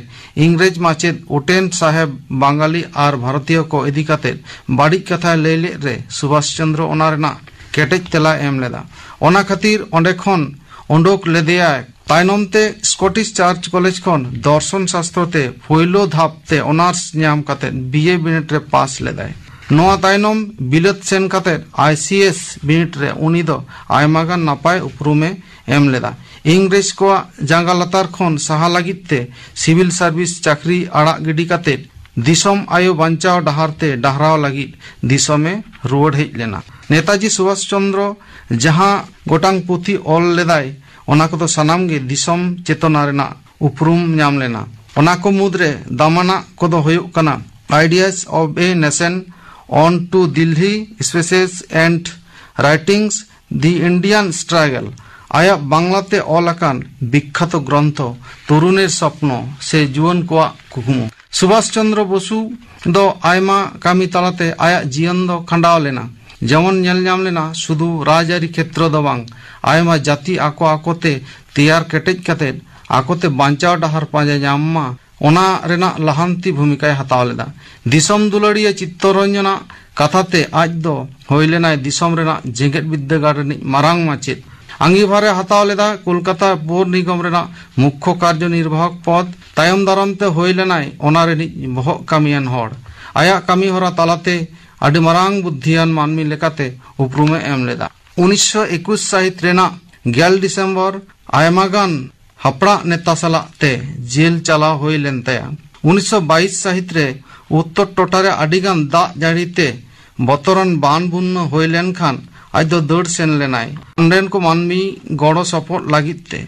ᱤᱝᱨᱮᱡᱽ ᱢᱟᱪᱮᱫ ᱳᱴᱮᱱ ᱥᱟᱦᱮᱵᱽ ᱵᱟᱝᱜᱟᱞᱤ ᱟᱨ ᱵᱷᱟᱨᱚᱛᱤᱭᱚ ᱠᱚ ᱤᱫᱤ ᱠᱟᱛᱮ ᱵᱟᱹᱲᱤᱡ ᱠᱟᱛᱷᱟᱭ ᱞᱟᱹᱭ ᱞᱮᱫ ᱨᱮ ᱥᱩᱵᱷᱟᱥ ᱪᱚᱱᱫᱨᱚ ᱚᱱᱟ ᱨᱮᱱᱟᱜ ᱠᱮᱴᱮᱡ ᱛᱮᱞᱟᱭ ᱮᱢ ᱞᱮᱫᱟ᱾ ᱚᱱᱟ ᱠᱷᱟᱹᱛᱤᱨ ᱚᱸᱰᱮ ᱠᱷᱚᱱ ᱚᱰᱚᱠ ᱞᱮᱫᱮᱭᱟᱭ᱾ ᱛᱟᱭᱱᱚᱢ ᱛᱮ ᱥᱠᱚᱴᱤᱥ ᱪᱟᱨᱪ ᱠᱚᱞᱮᱡᱽ ᱠᱷᱚᱱ ᱫᱚᱨᱥᱚᱱ ᱥᱟᱥᱛᱨᱚ ᱛᱮ ᱯᱳᱭᱞᱳ ᱫᱷᱟᱯ ᱛᱮ ᱚᱱᱟᱨᱥ ᱧᱟᱢ ᱠᱟᱛᱮ ᱵᱤ ᱮ ᱵᱤᱱᱤᱰ ᱨᱮ ᱯᱟᱥ ᱞᱮᱫᱟᱭ᱾ ᱱᱚᱣᱟ ᱛᱟᱭᱱᱚᱢ ᱵᱤᱞᱟᱹᱛ ᱥᱮᱱ ᱠᱟᱛᱮ ᱟᱭ ᱥᱤ ᱮᱥ ᱵᱤᱱᱤᱰ ᱨᱮ ᱩᱱᱤ ᱫᱚ ᱟᱭᱢᱟ ᱜᱟᱱ ᱱᱟᱯᱟᱭ ᱩᱯᱨᱩᱢᱮ ᱮᱢ ᱞᱮᱫᱟ᱾ ᱤᱝᱨᱮᱡᱽ ᱠᱚᱣᱟᱜ ᱡᱟᱸᱜᱟ ᱞᱟᱛᱟᱨ ᱠᱷᱚᱱ ᱥᱟᱦᱟ ᱞᱟᱹᱜᱤᱫ ᱛᱮ ᱥᱤᱵᱤᱞ ᱥᱟᱨᱵᱷᱤᱥ ᱪᱟᱹᱠᱨᱤ ᱟᱲᱟᱜ ᱜᱤᱰᱤ ᱠᱟᱛᱮ ᱫᱤᱥᱚᱢ ᱟᱭᱳ ᱵᱟᱧᱪᱟᱣ ᱰᱟᱦᱟᱨ ᱛᱮ ᱰᱟᱦᱨᱟᱣ ᱞᱟᱹᱜᱤᱫ ᱫᱤᱥᱚᱢᱮ ᱨᱩᱣᱟᱹᱲ ᱦᱮᱡ ᱞᱮᱱᱟ᱾ ᱱᱮᱛᱟᱡᱤ ᱥᱩᱵᱷᱟᱥ ᱪᱚᱱᱫᱨᱚ ᱡᱟᱦᱟᱸ ᱜᱚᱴᱟᱝ ᱯᱩᱛᱷᱤ ᱚᱞ ᱞᱮᱫᱟᱭ, ᱚᱱᱟ ᱠᱚᱫᱚ ᱥᱟᱱᱟᱢ ᱜᱮ ᱫᱤᱥᱚᱢ ᱪᱮᱛᱚᱱᱟ ᱨᱮᱱᱟᱜ ᱩᱯᱨᱩᱢ ᱧᱟᱢ ᱞᱮᱱᱟ᱾ ᱚᱱᱟ ᱠᱚ ᱢᱩᱫᱽᱨᱮ ᱫᱟᱢᱟᱱᱟᱜ ᱠᱚᱫᱚ ᱦᱩᱭᱩᱜ ᱠᱟᱱᱟ Ideas of a Nation, On to Delhi, Speeches and Writings, The Indian Struggle, ᱟᱭᱟᱜ ᱵᱟᱝᱞᱟᱛᱮ ᱚᱞ ᱟᱠᱟᱱ ᱵᱤᱠᱠᱷᱟᱛᱚ ᱜᱨᱚᱱᱛᱷᱚ ᱛᱚᱨᱩᱱᱮᱨ ᱥᱚᱯᱱᱚ ᱥᱮ ᱡᱩᱣᱟᱹᱱ ᱠᱚᱣᱟᱜ ᱠᱩᱠᱢᱩ᱾ ᱥᱩᱵᱷᱟᱥ ᱪᱚᱱᱫᱨᱚ ᱵᱚᱥᱩ ᱫᱚ ᱟᱭᱢᱟ ᱠᱟᱹᱢᱤ ᱛᱟᱞᱟᱛᱮ ᱟᱭᱟᱜ ᱡᱤᱭᱚᱱ ᱫᱚ ᱠᱷᱟᱸᱰᱟᱣ ᱞᱮᱱᱟ᱾ ᱡᱮᱢᱚᱱ ᱧᱮᱞ ᱧᱟᱢ ᱞᱮᱱᱟ, ᱥᱩᱫᱷᱩ ᱨᱟᱡᱽᱟᱹᱨᱤ ᱠᱷᱮᱛᱨᱚ ᱫᱚ ᱵᱟᱝ, ᱟᱭᱢᱟ ᱡᱟᱹᱛᱤ ᱟᱠᱚ ᱟᱠᱚᱛᱮ ᱛᱮᱭᱟᱨ ᱠᱮᱴᱮᱡ ᱠᱟᱛᱮ ᱟᱠᱚᱛᱮ ᱵᱟᱧᱪᱟᱣ ᱰᱟᱦᱟᱨ ᱯᱟᱸᱡᱟ ᱧᱟᱢ ᱢᱟ, ᱚᱱᱟ ᱨᱮᱱᱟᱜ ᱞᱟᱦᱟᱱᱛᱤ ᱵᱷᱩᱢᱤᱠᱟᱭ ᱦᱟᱛᱟᱣ ᱞᱮᱫᱟ᱾ ᱫᱤᱥᱚᱢ ᱫᱩᱞᱟᱹᱲᱤᱭᱟᱹ ᱪᱤᱛᱛᱚᱨᱚᱧᱡᱚᱱᱟᱜ ᱠᱟᱛᱷᱟ ᱛᱮ, ᱟᱡ ᱫᱚ ᱦᱩᱭ ᱞᱮᱱᱟᱭ ᱫᱤᱥᱚᱢ ᱨᱮᱱᱟᱜ ᱡᱮᱜᱮᱛ ᱵᱤᱨᱫᱟᱹᱜᱟᱲ ᱨᱤᱱᱤᱡ ᱢᱟᱨᱟᱝ ᱢᱟᱪᱮᱫ᱾ ᱟᱸᱜᱤᱵᱷᱟᱨᱮ ᱦᱟᱛᱟᱣ ᱞᱮᱫᱟ ᱠᱳᱞᱠᱟᱛᱟ ᱯᱳᱨ ᱱᱤᱜᱚᱢ ᱨᱮᱱᱟᱜ ᱢᱩᱠᱠᱷᱚ ᱠᱟᱨᱡᱚ ᱱᱤᱨᱵᱟᱦᱚᱠ ᱯᱚᱫᱽ᱾ ᱛᱟᱭᱚᱢ ᱫᱟᱨᱟᱢ ᱛᱮ ᱦᱩᱭ ᱞᱮᱱᱟᱭ ᱚᱱᱟ ᱨᱤᱱᱤᱡ ᱵᱚᱦᱚᱜ ᱠᱟᱹᱢᱤᱭᱟᱱ ᱦᱚᱲ᱾ ᱟᱭᱟᱜ ᱠᱟᱹᱢᱤ ᱦᱚᱨᱟ ᱛᱟᱞᱟᱛᱮ ᱟᱹᱰᱤ ᱢᱟᱨᱟᱝ ᱵᱩᱫᱽᱫᱷᱤᱭᱟᱱ ᱢᱟᱹᱱᱢᱤ ᱞᱮᱠᱟᱛᱮ ᱩᱯᱨᱩᱢᱮ ᱮᱢ ᱞᱮᱫᱟ᱾ ᱩᱱᱤᱥᱥᱚ ᱮᱠᱩᱥ ᱥᱟᱹᱦᱤᱛ ᱨᱮᱱᱟᱜ ᱜᱮᱞ ᱰᱤᱥᱮᱢᱵᱚᱨ ᱟᱭᱢᱟ ᱜᱟᱱ ᱦᱟᱯᱲᱟᱜ ᱱᱮᱛᱟ ᱥᱟᱞᱟᱜ ᱛᱮ ᱡᱮᱞ ᱪᱟᱞᱟᱣ ᱦᱩᱭ ᱞᱮᱱ ᱛᱟᱭᱟ᱾ ᱩᱱᱤᱥᱥᱚ ᱵᱟᱭᱤᱥ ᱥᱟᱹᱦᱤᱛ ᱨᱮ ᱩᱛᱛᱚᱨ ᱴᱚᱴᱷᱟ ᱨᱮ ᱟᱹᱰᱤ ᱜᱟᱱ ᱫᱟᱜ ᱡᱟᱹᱲᱤ ᱛᱮ ᱵᱚᱛᱚᱨᱟᱱ ᱵᱟᱱ ᱵᱩᱱᱱᱟᱹ ᱦᱩᱭ ᱞᱮᱱ ᱠᱷᱟᱱ ᱟᱡ ᱫᱚ ᱫᱟᱹᱲ ᱥᱮᱱ ᱞᱮᱱᱟᱭ᱾ ᱚᱸᱰᱮᱱ ᱠᱚ ᱢᱟᱹᱱᱢᱤ ᱜᱚᱲᱚ ᱥᱚᱯᱚᱦᱚᱫ ᱞᱟᱹᱜᱤᱫ ᱛᱮ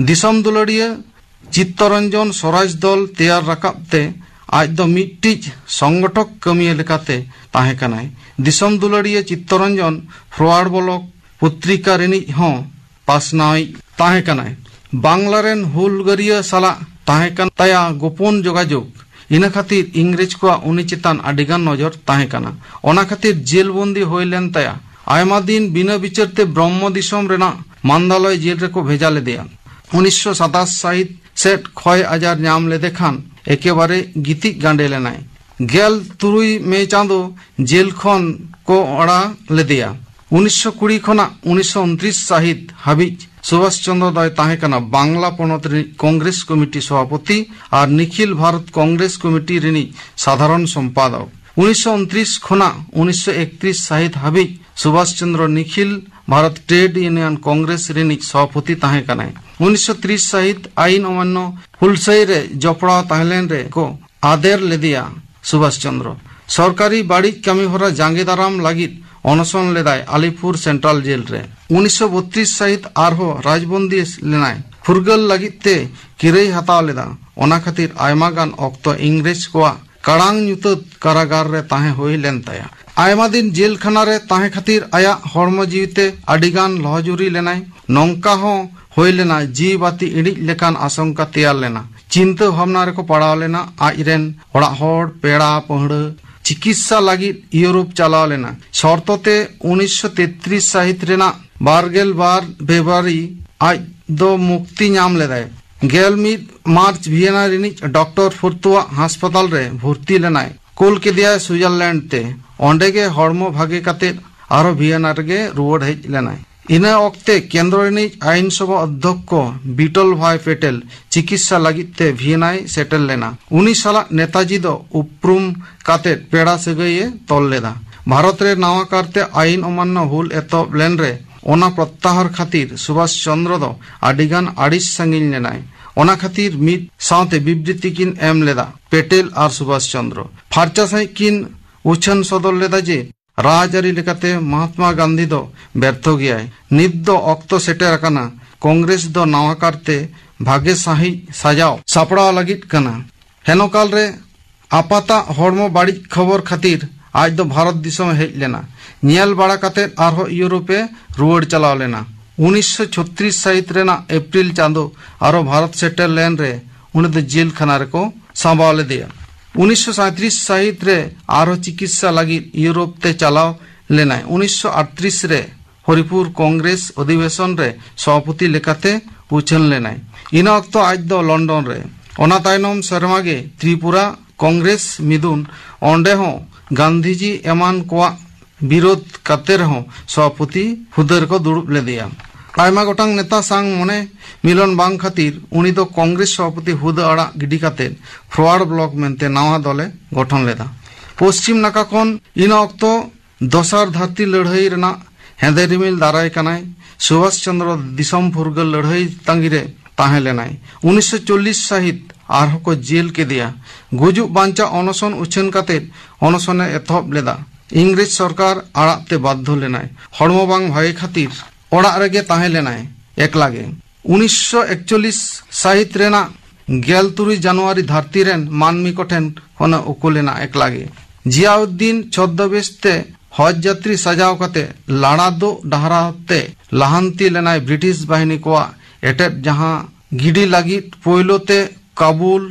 ᱫᱤᱥᱚᱢ ᱫᱩᱞᱟᱹᱲᱤᱭᱟᱹ ᱪᱤᱛᱛᱚᱨᱚᱧᱡᱚᱱ ᱥᱚᱨᱟᱡᱽ ᱫᱚᱞ ᱛᱮᱭᱟᱨ ᱨᱟᱠᱟᱵ ᱛᱮ ᱟᱡ ᱫᱚ ᱢᱤᱫᱴᱤᱡ ᱥᱚᱝᱜᱚᱴᱷᱚᱠ ᱠᱟᱹᱢᱤᱭᱟᱹ ᱞᱮᱠᱟᱛᱮ ᱛᱟᱦᱮᱸ ᱠᱟᱱᱟᱭ᱾ ᱫᱤᱥᱚᱢ ᱫᱩᱞᱟᱹᱲᱤᱭᱟᱹ ᱪᱤᱛᱛᱚᱨᱚᱧᱡᱚᱱ ᱯᱷᱨᱚᱣᱟᱨᱰ ᱵᱞᱚᱠ ᱯᱚᱛᱨᱤᱠᱟ ᱨᱤᱱᱤᱡ ᱦᱚᱸ ᱯᱟᱥᱱᱟᱣᱤᱡ ᱛᱟᱦᱮᱸ ᱠᱟᱱᱟᱭ᱾ ᱵᱟᱝᱞᱟ ᱨᱮᱱ ᱦᱩᱞᱜᱟᱹᱨᱤᱭᱟᱹ ᱥᱟᱞᱟᱜ ᱛᱟᱦᱮᱸ ᱠᱟᱱ ᱛᱟᱭᱟ ᱜᱳᱯᱚᱱ ᱡᱳᱜᱟᱡᱳᱜᱽ᱾ ᱤᱱᱟᱹ ᱠᱷᱟᱹᱛᱤᱨ ᱤᱝᱨᱮᱡᱽ ᱠᱚᱣᱟᱜ ᱩᱱᱤ ᱪᱮᱛᱟᱱ ᱟᱹᱰᱤᱜᱟᱱ ᱱᱚᱡᱚᱨ ᱛᱟᱦᱮᱸ ᱠᱟᱱᱟ᱾ ᱚᱱᱟ ᱠᱷᱟᱹᱛᱤᱨ ᱡᱮᱞ ᱵᱚᱱᱫᱤ ᱦᱩᱭ ᱞᱮᱱ ᱛᱟᱭᱟ᱾ ᱟᱭᱢᱟ ᱫᱤᱱ ᱵᱤᱱᱟᱹ ᱵᱤᱪᱟᱹᱨ ᱛᱮ ᱵᱨᱚᱦᱢᱚ ᱫᱤᱥᱚᱢ ᱨᱮᱱᱟᱜ ᱢᱟᱱᱫᱟᱞᱚᱭ ᱡᱮᱞ ᱨᱮᱠᱚ ᱵᱷᱮᱡᱟ ᱞᱮᱫᱮᱭᱟ᱾ ᱩᱱᱤᱥᱥᱚ ᱥᱟᱛᱟᱥ ᱥᱟᱹᱦᱤᱛ ᱥᱮᱫ ᱠᱷᱚᱭ ᱟᱡᱟᱨ ᱧᱟᱢ ᱞᱮᱫᱮ ᱠᱷᱟᱱ ᱮᱠᱮᱵᱟᱨᱮ ᱜᱤᱛᱤᱡ ᱜᱟᱸᱰᱮ ᱞᱮᱱᱟᱭ᱾ ᱜᱮᱞ ᱛᱩᱨᱩᱭ ᱢᱮ ᱪᱟᱸᱫᱚ ᱡᱮᱞ ᱠᱷᱚᱱ ᱠᱚ ᱟᱲᱟᱜ ᱞᱮᱫᱮᱭᱟ᱾ ᱩᱱᱤᱥᱥᱚ ᱠᱩᱲᱤ ᱠᱷᱚᱱᱟᱜ ᱩᱱᱤᱥᱥᱚ ᱩᱱᱛᱨᱤᱥ ᱥᱟᱹᱦᱤᱛ ᱦᱟᱹᱵᱤᱡ ᱥᱩᱵᱷᱟᱥ ᱪᱚᱸᱫᱽᱨᱚ ᱫᱚᱭ ᱛᱟᱦᱮᱸ ᱠᱟᱱᱟ ᱵᱟᱝᱞᱟ ᱯᱚᱱᱚᱛ ᱨᱤᱱᱤᱡ ᱠᱚᱝᱜᱨᱮᱥ ᱠᱚᱢᱤᱴᱤ ᱥᱚᱵᱷᱟᱯᱚᱛᱤ ᱟᱨ ᱱᱤᱠᱷᱤᱞ ᱵᱷᱟᱨᱚᱛ ᱠᱚᱝᱜᱨᱮᱥ ᱠᱚᱢᱤᱴᱤ ᱨᱤᱱᱤᱡ ᱥᱟᱫᱷᱟᱨᱚᱱ ᱥᱚᱢᱯᱟᱫᱚᱠ᱾ ᱩᱱᱤᱥᱥᱚ ᱩᱱᱛᱨᱤᱥ ᱠᱷᱚᱱᱟᱜ ᱩᱱᱤᱥᱥᱚ ᱮᱠᱛᱨᱤᱥ ᱥᱟᱹᱦᱤᱛ ᱦᱟᱹᱵᱤᱡ ᱥᱩᱵᱷᱟᱥ ᱪᱚᱸᱫᱽᱨᱚ ᱱᱤᱠᱷᱤᱞ ᱵᱷᱟᱨᱚᱛ ᱴᱨᱮᱰ ᱭᱩᱱᱤᱭᱚᱱ ᱠᱚᱝᱜᱨᱮᱥ ᱨᱤᱱᱤᱡ ᱥᱚᱵᱷᱟᱯᱚᱛᱤ ᱛᱟᱦᱮᱸ ᱠᱟᱱᱟᱭ᱾ ᱩᱱᱤᱥᱥᱚ ᱛᱨᱤᱥ ᱥᱟᱹᱦᱤᱛ ᱟᱭᱤᱱ ᱚᱢᱟᱱᱱᱚ ᱦᱩᱞᱥᱟᱹᱭ ᱨᱮ ᱡᱚᱯᱲᱟᱣ ᱛᱟᱦᱮᱸ ᱞᱮᱱ ᱨᱮ ᱠᱚ ᱟᱫᱮᱨ ᱞᱮᱫᱮᱭᱟ ᱥᱩᱵᱷᱟᱥ ᱪᱚᱸᱫᱽᱨᱚ᱾ ᱥᱚᱨᱠᱟᱨᱤ ᱵᱟᱹᱲᱤᱡ ᱠᱟᱹᱢᱤ ᱦᱚᱨᱟ ᱡᱟᱸᱜᱮ ᱫᱟᱨᱟᱢ ᱞᱟᱹᱜᱤᱫ ᱚᱱᱚᱥᱚᱱ ᱞᱮᱫᱟᱭ ᱟᱞᱤᱯᱩᱨ ᱥᱮᱱᱴᱨᱟᱞ ᱡᱮᱞ ᱨᱮ᱾ ᱩᱱᱤᱥᱥᱚ ᱵᱚᱛᱨᱤᱥ ᱥᱟᱹᱦᱤᱛ ᱟᱨᱦᱚᱸ ᱨᱟᱡᱽᱵᱚᱱᱫᱤ ᱞᱮᱱᱟᱭ᱾ ᱯᱷᱩᱨᱜᱟᱹᱞ ᱞᱟᱹᱜᱤᱫ ᱛᱮ ᱠᱤᱨᱟᱹᱭ ᱦᱟᱛᱟᱣ ᱞᱮᱫᱟ᱾ ᱚᱱᱟ ᱠᱷᱟᱹᱛᱤᱨ ᱟᱭᱢᱟ ᱜᱟᱱ ᱚᱠᱛᱚ ᱤᱝᱨᱮᱡᱽ ᱠᱚᱣᱟᱜ ᱠᱟᱲᱟᱝ ᱧᱩᱛᱟᱹᱛ ᱠᱟᱨᱟᱜᱟᱨ ᱨᱮ ᱛᱟᱦᱮᱸ ᱦᱩᱭ ᱞᱮᱱ ᱛᱟᱭᱟ᱾ ᱟᱭᱢᱟ ᱫᱤᱱ ᱡᱮᱞ ᱠᱷᱟᱱᱟ ᱨᱮ ᱛᱟᱦᱮᱸ ᱠᱷᱟᱹᱛᱤᱨ ᱟᱭᱟᱜ ᱦᱚᱲᱢᱚ ᱡᱤᱣᱤ ᱛᱮ ᱟᱹᱰᱤ ᱜᱟᱱ ᱞᱚᱦᱚᱡᱩᱨᱤ ᱞᱮᱱᱟᱭ᱾ ᱱᱚᱝᱠᱟ ᱦᱚᱸ ᱦᱩᱭ ᱞᱮᱱᱟ, ᱡᱤᱣᱤ ᱵᱟᱹᱛᱤ ᱤᱬᱤᱡ ᱞᱮᱠᱟᱱ ᱟᱥᱚᱝᱠᱟ ᱛᱮᱭᱟᱨ ᱞᱮᱱᱟ᱾ ᱪᱤᱱᱛᱟᱹ ᱵᱷᱟᱵᱽᱱᱟ ᱨᱮᱠᱚ ᱯᱟᱲᱟᱣ ᱞᱮᱱᱟ ᱟᱡ ᱨᱮᱱ ᱚᱲᱟᱜ ᱦᱚᱲ, ᱯᱮᱲᱟ ᱯᱟᱹᱦᱲᱟᱹ᱾ ᱪᱤᱠᱤᱛᱥᱟ ᱞᱟᱹᱜᱤᱫ ᱤᱭᱩᱨᱳᱯ ᱪᱟᱞᱟᱣ ᱞᱮᱱᱟ᱾ ᱥᱚᱨᱛᱚ ᱛᱮ ᱩᱱᱤᱥᱥᱚ ᱛᱮᱛᱨᱤᱥ ᱥᱟᱹᱦᱤᱛ ᱨᱮᱱᱟᱜ ᱵᱟᱨᱜᱮᱞ ᱵᱟᱨ ᱯᱷᱮᱵᱨᱩᱣᱟᱨᱤ ᱟᱡ ᱫᱚ ᱢᱩᱠᱛᱤ ᱧᱟᱢ ᱞᱮᱫᱟᱭ᱾ ᱜᱮᱞ ᱢᱤᱫ ᱢᱟᱨᱪ ᱵᱷᱤᱭᱮᱱᱟ ᱨᱤᱱᱤᱡ ᱰᱚᱠᱴᱚᱨ ᱯᱷᱩᱨᱛᱩᱣᱟᱜ ᱦᱟᱥᱯᱟᱛᱟᱞ ᱨᱮ ᱵᱷᱚᱨᱛᱤ ᱞᱮᱱᱟᱭ᱾ ᱠᱩᱞ ᱠᱮᱫᱮᱭᱟᱭ ᱥᱩᱭᱡᱟᱨᱞᱮᱱᱰ ᱛᱮ᱾ ᱚᱸᱰᱮ ᱜᱮ ᱦᱚᱲᱢᱚ ᱵᱷᱟᱜᱮ ᱠᱟᱛᱮ ᱟᱨᱦᱚᱸ ᱵᱷᱤᱭᱮᱱᱟ ᱨᱮᱜᱮ ᱨᱩᱣᱟᱹᱲ ᱦᱮᱡ ᱞᱮᱱᱟᱭ᱾ ᱤᱱᱟᱹ ᱚᱠᱛᱮ ᱠᱮᱱᱫᱨᱚ ᱨᱤᱱᱤᱡ ᱟᱭᱤᱱ ᱥᱚᱵᱷᱟ ᱚᱫᱽᱫᱷᱚᱠᱠᱚ ᱵᱤᱴᱚᱞ ᱵᱷᱟᱭ ᱯᱮᱴᱮᱞ ᱪᱤᱠᱤᱛᱥᱟ ᱞᱟᱹᱜᱤᱫ ᱛᱮ ᱵᱷᱤᱭᱮᱱᱟᱭ ᱥᱮᱴᱮᱨ ᱞᱮᱱᱟ᱾ ᱩᱱᱤ ᱥᱟᱞᱟᱜ ᱱᱮᱛᱟᱡᱤ ᱫᱚ ᱩᱯᱨᱩᱢ ᱠᱟᱛᱮ ᱯᱮᱲᱟ ᱥᱟᱹᱜᱟᱹᱭ ᱮ ᱛᱚᱞ ᱞᱮᱫᱟ᱾ ᱵᱷᱟᱨᱚᱛ ᱨᱮ ᱱᱟᱣᱟ ᱠᱟᱨᱛᱮ ᱟᱭᱤᱱ ᱚᱢᱟᱱᱱᱚ ᱦᱩᱞ ᱮᱛᱚᱦᱚᱵ ᱞᱮᱱ ᱨᱮ ᱚᱱᱟ ᱯᱨᱚᱛᱛᱟᱦᱟᱨ ᱠᱷᱟᱹᱛᱤᱨ ᱥᱩᱵᱷᱟᱥ ᱪᱚᱸᱫᱽᱨᱚ ᱫᱚ ᱟᱹᱰᱤᱜᱟᱱ ᱟᱹᱲᱤᱥ ᱥᱟᱺᱜᱤᱧ ᱞᱮᱱᱟᱭ᱾ ᱚᱱᱟ ᱠᱷᱟᱹᱛᱤᱨ ᱢᱤᱫ ᱥᱟᱶᱛᱮ ᱵᱤᱵᱨᱤᱛᱤ ᱠᱤᱱ ᱮᱢ ᱞᱮᱫᱟ᱾ ᱯᱮᱴᱮᱞ ᱟᱨ ᱥᱩᱵᱷᱟᱥ ᱪᱚᱸᱫᱽᱨᱚ ᱯᱷᱟᱨᱪᱟ ᱥᱟᱺᱦᱤᱡ ᱠᱤᱱ ᱩᱪᱷᱟᱹᱱ ᱥᱚᱫᱚᱨ ᱞᱮᱫᱟ ᱡᱮ ᱨᱟᱡᱽᱟᱹᱨᱤ ᱞᱮᱠᱟᱛᱮ ᱢᱚᱦᱟᱛᱢᱟ ᱜᱟᱱᱫᱷᱤ ᱫᱚ ᱵᱮᱨᱛᱷᱚ ᱜᱮᱭᱟᱭ᱾ ᱱᱤᱛ ᱫᱚ ᱚᱠᱛᱚ ᱥᱮᱴᱮᱨ ᱟᱠᱟᱱᱟ, ᱠᱚᱝᱜᱨᱮᱥ ᱫᱚ ᱱᱟᱣᱟ ᱠᱟᱨᱛᱮ ᱵᱷᱟᱜᱮ ᱥᱟᱺᱦᱤᱡ ᱥᱟᱡᱟᱣ ᱥᱟᱯᱲᱟᱣ ᱞᱟᱹᱜᱤᱫ ᱠᱟᱱᱟ᱾ ᱦᱮᱱᱚᱠᱟᱞ ᱨᱮ ᱟᱯᱟᱛᱟᱜ ᱦᱚᱲᱢᱚ ᱵᱟᱹᱲᱤᱡ ᱠᱷᱚᱵᱚᱨ ᱠᱷᱟᱹᱛᱤᱨ ᱟᱡ ᱫᱚ ᱵᱷᱟᱨᱚᱛ ᱫᱤᱥᱚᱢ ᱮ ᱦᱮᱡ ᱞᱮᱱᱟ᱾ ᱧᱮᱞ ᱵᱟᱲᱟ ᱠᱟᱛᱮ ᱟᱨᱦᱚᱸ ᱤᱭᱩᱨᱳᱯ ᱮ ᱨᱩᱣᱟᱹᱲ ᱪᱟᱞᱟᱣ ᱞᱮᱱᱟ᱾ ᱩᱱᱤᱥᱥᱚ ᱪᱷᱚᱛᱨᱤᱥ ᱥᱟᱹᱦᱤᱛ ᱨᱮᱱᱟᱜ ᱮᱯᱨᱤᱞ ᱪᱟᱸᱫᱚ ᱟᱨᱦᱚᱸ ᱵᱷᱟᱨᱚᱛ ᱥᱮᱴᱮᱨ ᱞᱮᱱ ᱨᱮ ᱩᱱᱤ ᱫᱚ ᱡᱮᱞ ᱠᱷᱟᱱᱟ ᱨᱮᱠᱚ ᱥᱟᱢᱵᱟᱣ ᱞᱮᱫᱮᱭᱟ᱾ ᱩᱱᱤᱥᱥᱚ ᱥᱟᱸᱭᱛᱨᱤᱥ ᱥᱟᱹᱦᱤᱛ ᱨᱮ ᱟᱨᱦᱚᱸ ᱪᱤᱠᱤᱛᱥᱟ ᱞᱟᱹᱜᱤᱫ ᱤᱭᱩᱨᱳᱯ ᱛᱮ ᱪᱟᱞᱟᱣ ᱞᱮᱱᱟᱭ᱾ ᱩᱱᱤᱥᱥᱚ ᱟᱴᱛᱨᱤᱥ ᱨᱮ ᱦᱚᱨᱤᱯᱩᱨ ᱠᱚᱝᱜᱨᱮᱥ ᱚᱫᱷᱤᱵᱮᱥᱚᱱ ᱨᱮ ᱥᱚᱵᱷᱟᱯᱚᱛᱤ ᱞᱮᱠᱟᱛᱮ ᱩᱪᱷᱟᱹᱱ ᱞᱮᱱᱟᱭ᱾ ᱤᱱᱟᱹ ᱚᱠᱛᱚ ᱟᱡ ᱫᱚ ᱞᱚᱱᱰᱚᱱ ᱨᱮ᱾ ᱚᱱᱟ ᱛᱟᱭᱱᱚᱢ ᱥᱮᱨᱢᱟ ᱜᱮ ᱛᱨᱤᱯᱩᱨᱟ ᱠᱚᱝᱜᱨᱮᱥ ᱢᱤᱫᱩᱱ, ᱚᱸᱰᱮ ᱦᱚᱸ ᱜᱟᱱᱫᱷᱤᱡᱤ ᱮᱢᱟᱱ ᱠᱚᱣᱟᱜ ᱵᱤᱨᱳᱫᱷ ᱠᱟᱛᱮ ᱨᱮᱦᱚᱸ ᱥᱚᱵᱷᱟᱯᱚᱛᱤ ᱦᱩᱫᱟᱹ ᱨᱮᱠᱚ ᱫᱩᱲᱩᱵ ᱞᱮᱫᱮᱭᱟ᱾ ᱟᱭᱢᱟ ᱜᱚᱴᱟᱝ ᱱᱮᱛᱟ ᱥᱟᱝ ᱢᱚᱱᱮ ᱢᱤᱞᱚᱱ ᱵᱟᱝ ᱠᱷᱟᱹᱛᱤᱨ ᱩᱱᱤ ᱫᱚ ᱠᱚᱝᱜᱨᱮᱥ ᱥᱚᱵᱷᱟᱯᱚᱛᱤ ᱦᱩᱫᱟᱹ ᱟᱲᱟᱜ ᱜᱤᱰᱤ ᱠᱟᱛᱮ ᱯᱷᱚᱨᱣᱟᱨᱰ ᱵᱞᱚᱠ ᱢᱮᱱᱛᱮ ᱱᱟᱣᱟ ᱫᱚᱞᱮ ᱜᱚᱴᱷᱚᱱ ᱞᱮᱫᱟ᱾ ᱯᱚᱥᱪᱤᱢ ᱱᱟᱠᱷᱟ ᱠᱷᱚᱱ ᱤᱱᱟᱹ ᱚᱠᱛᱚ ᱫᱚᱥᱟᱨ ᱫᱷᱟᱹᱨᱛᱤ ᱞᱟᱹᱲᱦᱟᱹᱭ ᱨᱮᱱᱟᱜ ᱦᱮᱸᱫᱮ ᱨᱤᱢᱤᱞ ᱫᱟᱨᱟᱭ ᱠᱟᱱᱟᱭ᱾ ᱥᱩᱵᱷᱟᱥ ᱪᱚᱸᱫᱽᱨᱚ ᱫᱤᱥᱚᱢ ᱯᱷᱩᱨᱜᱟᱹᱞ ᱞᱟᱹᱲᱦᱟᱹᱭ ᱛᱟᱺᱜᱤ ᱨᱮ ᱛᱟᱦᱮᱸ ᱞᱮᱱᱟᱭ᱾ ᱩᱱᱤᱥᱥᱚ ᱪᱚᱞᱞᱤᱥ ᱥᱟᱹᱦᱤᱛ ᱟᱨᱦᱚᱸ ᱠᱚ ᱡᱮᱞ ᱠᱮᱫᱮᱭᱟ᱾ ᱜᱩᱡᱩᱜ ᱵᱟᱧᱪᱟᱣ ᱚᱱᱚᱥᱚᱱ ᱩᱪᱷᱟᱹᱱ ᱠᱟᱛᱮ ᱚᱱᱚᱥᱚᱱᱮ ᱮᱛᱚᱦᱚᱵ ᱞᱮᱫᱟ᱾ ᱤᱝᱨᱮᱡᱽ ᱥᱚᱨᱠᱟᱨ ᱟᱲᱟᱜ ᱛᱮ ᱵᱟᱫᱽᱫᱷᱚ ᱞᱮᱱᱟᱭ᱾ ᱦᱚᱲᱢᱚ ᱵᱟᱝ ᱵᱷᱟᱜᱮ ᱠᱷᱟᱹᱛᱤᱨ ᱚᱲᱟᱜ ᱨᱮᱜᱮ ᱛᱟᱦᱮᱸ ᱞᱮᱱᱟᱭ ᱮᱠᱞᱟ ᱜᱮ᱾ ᱩᱱᱤᱥᱥᱚ ᱮᱠᱪᱚᱞᱞᱤᱥ ᱥᱟᱹᱦᱤᱛ ᱨᱮᱱᱟᱜ ᱜᱮᱞ ᱛᱩᱨᱩᱭ ᱡᱟᱱᱩᱣᱟᱨᱤ ᱫᱷᱟᱹᱨᱛᱤ ᱨᱮᱱ ᱢᱟᱹᱱᱢᱤ ᱠᱚᱴᱷᱮᱱ ᱠᱷᱚᱱᱮ ᱩᱠᱩ ᱞᱮᱱᱟ ᱮᱠᱞᱟ ᱜᱮ᱾ ᱡᱤᱭᱟᱩᱫᱫᱤᱱ ᱪᱷᱚᱫᱽᱫᱚᱵᱮᱥ ᱛᱮ ᱦᱚᱡᱽ ᱡᱟᱛᱨᱤ ᱥᱟᱡᱟᱣ ᱠᱟᱛᱮ ᱞᱟᱲᱟ ᱫᱩᱜ ᱰᱟᱦᱟᱨᱟ ᱛᱮ ᱞᱟᱦᱟᱱᱛᱤ ᱞᱮᱱᱟᱭ ᱵᱨᱤᱴᱤᱥ ᱵᱟᱦᱤᱱᱤ ᱠᱚᱣᱟᱜ ᱮᱴᱮᱫ ᱡᱟᱦᱟᱸ ᱜᱤᱰᱤ ᱞᱟᱹᱜᱤᱫ ᱯᱳᱭᱞᱳ ᱛᱮ ᱠᱟᱵᱩᱞ,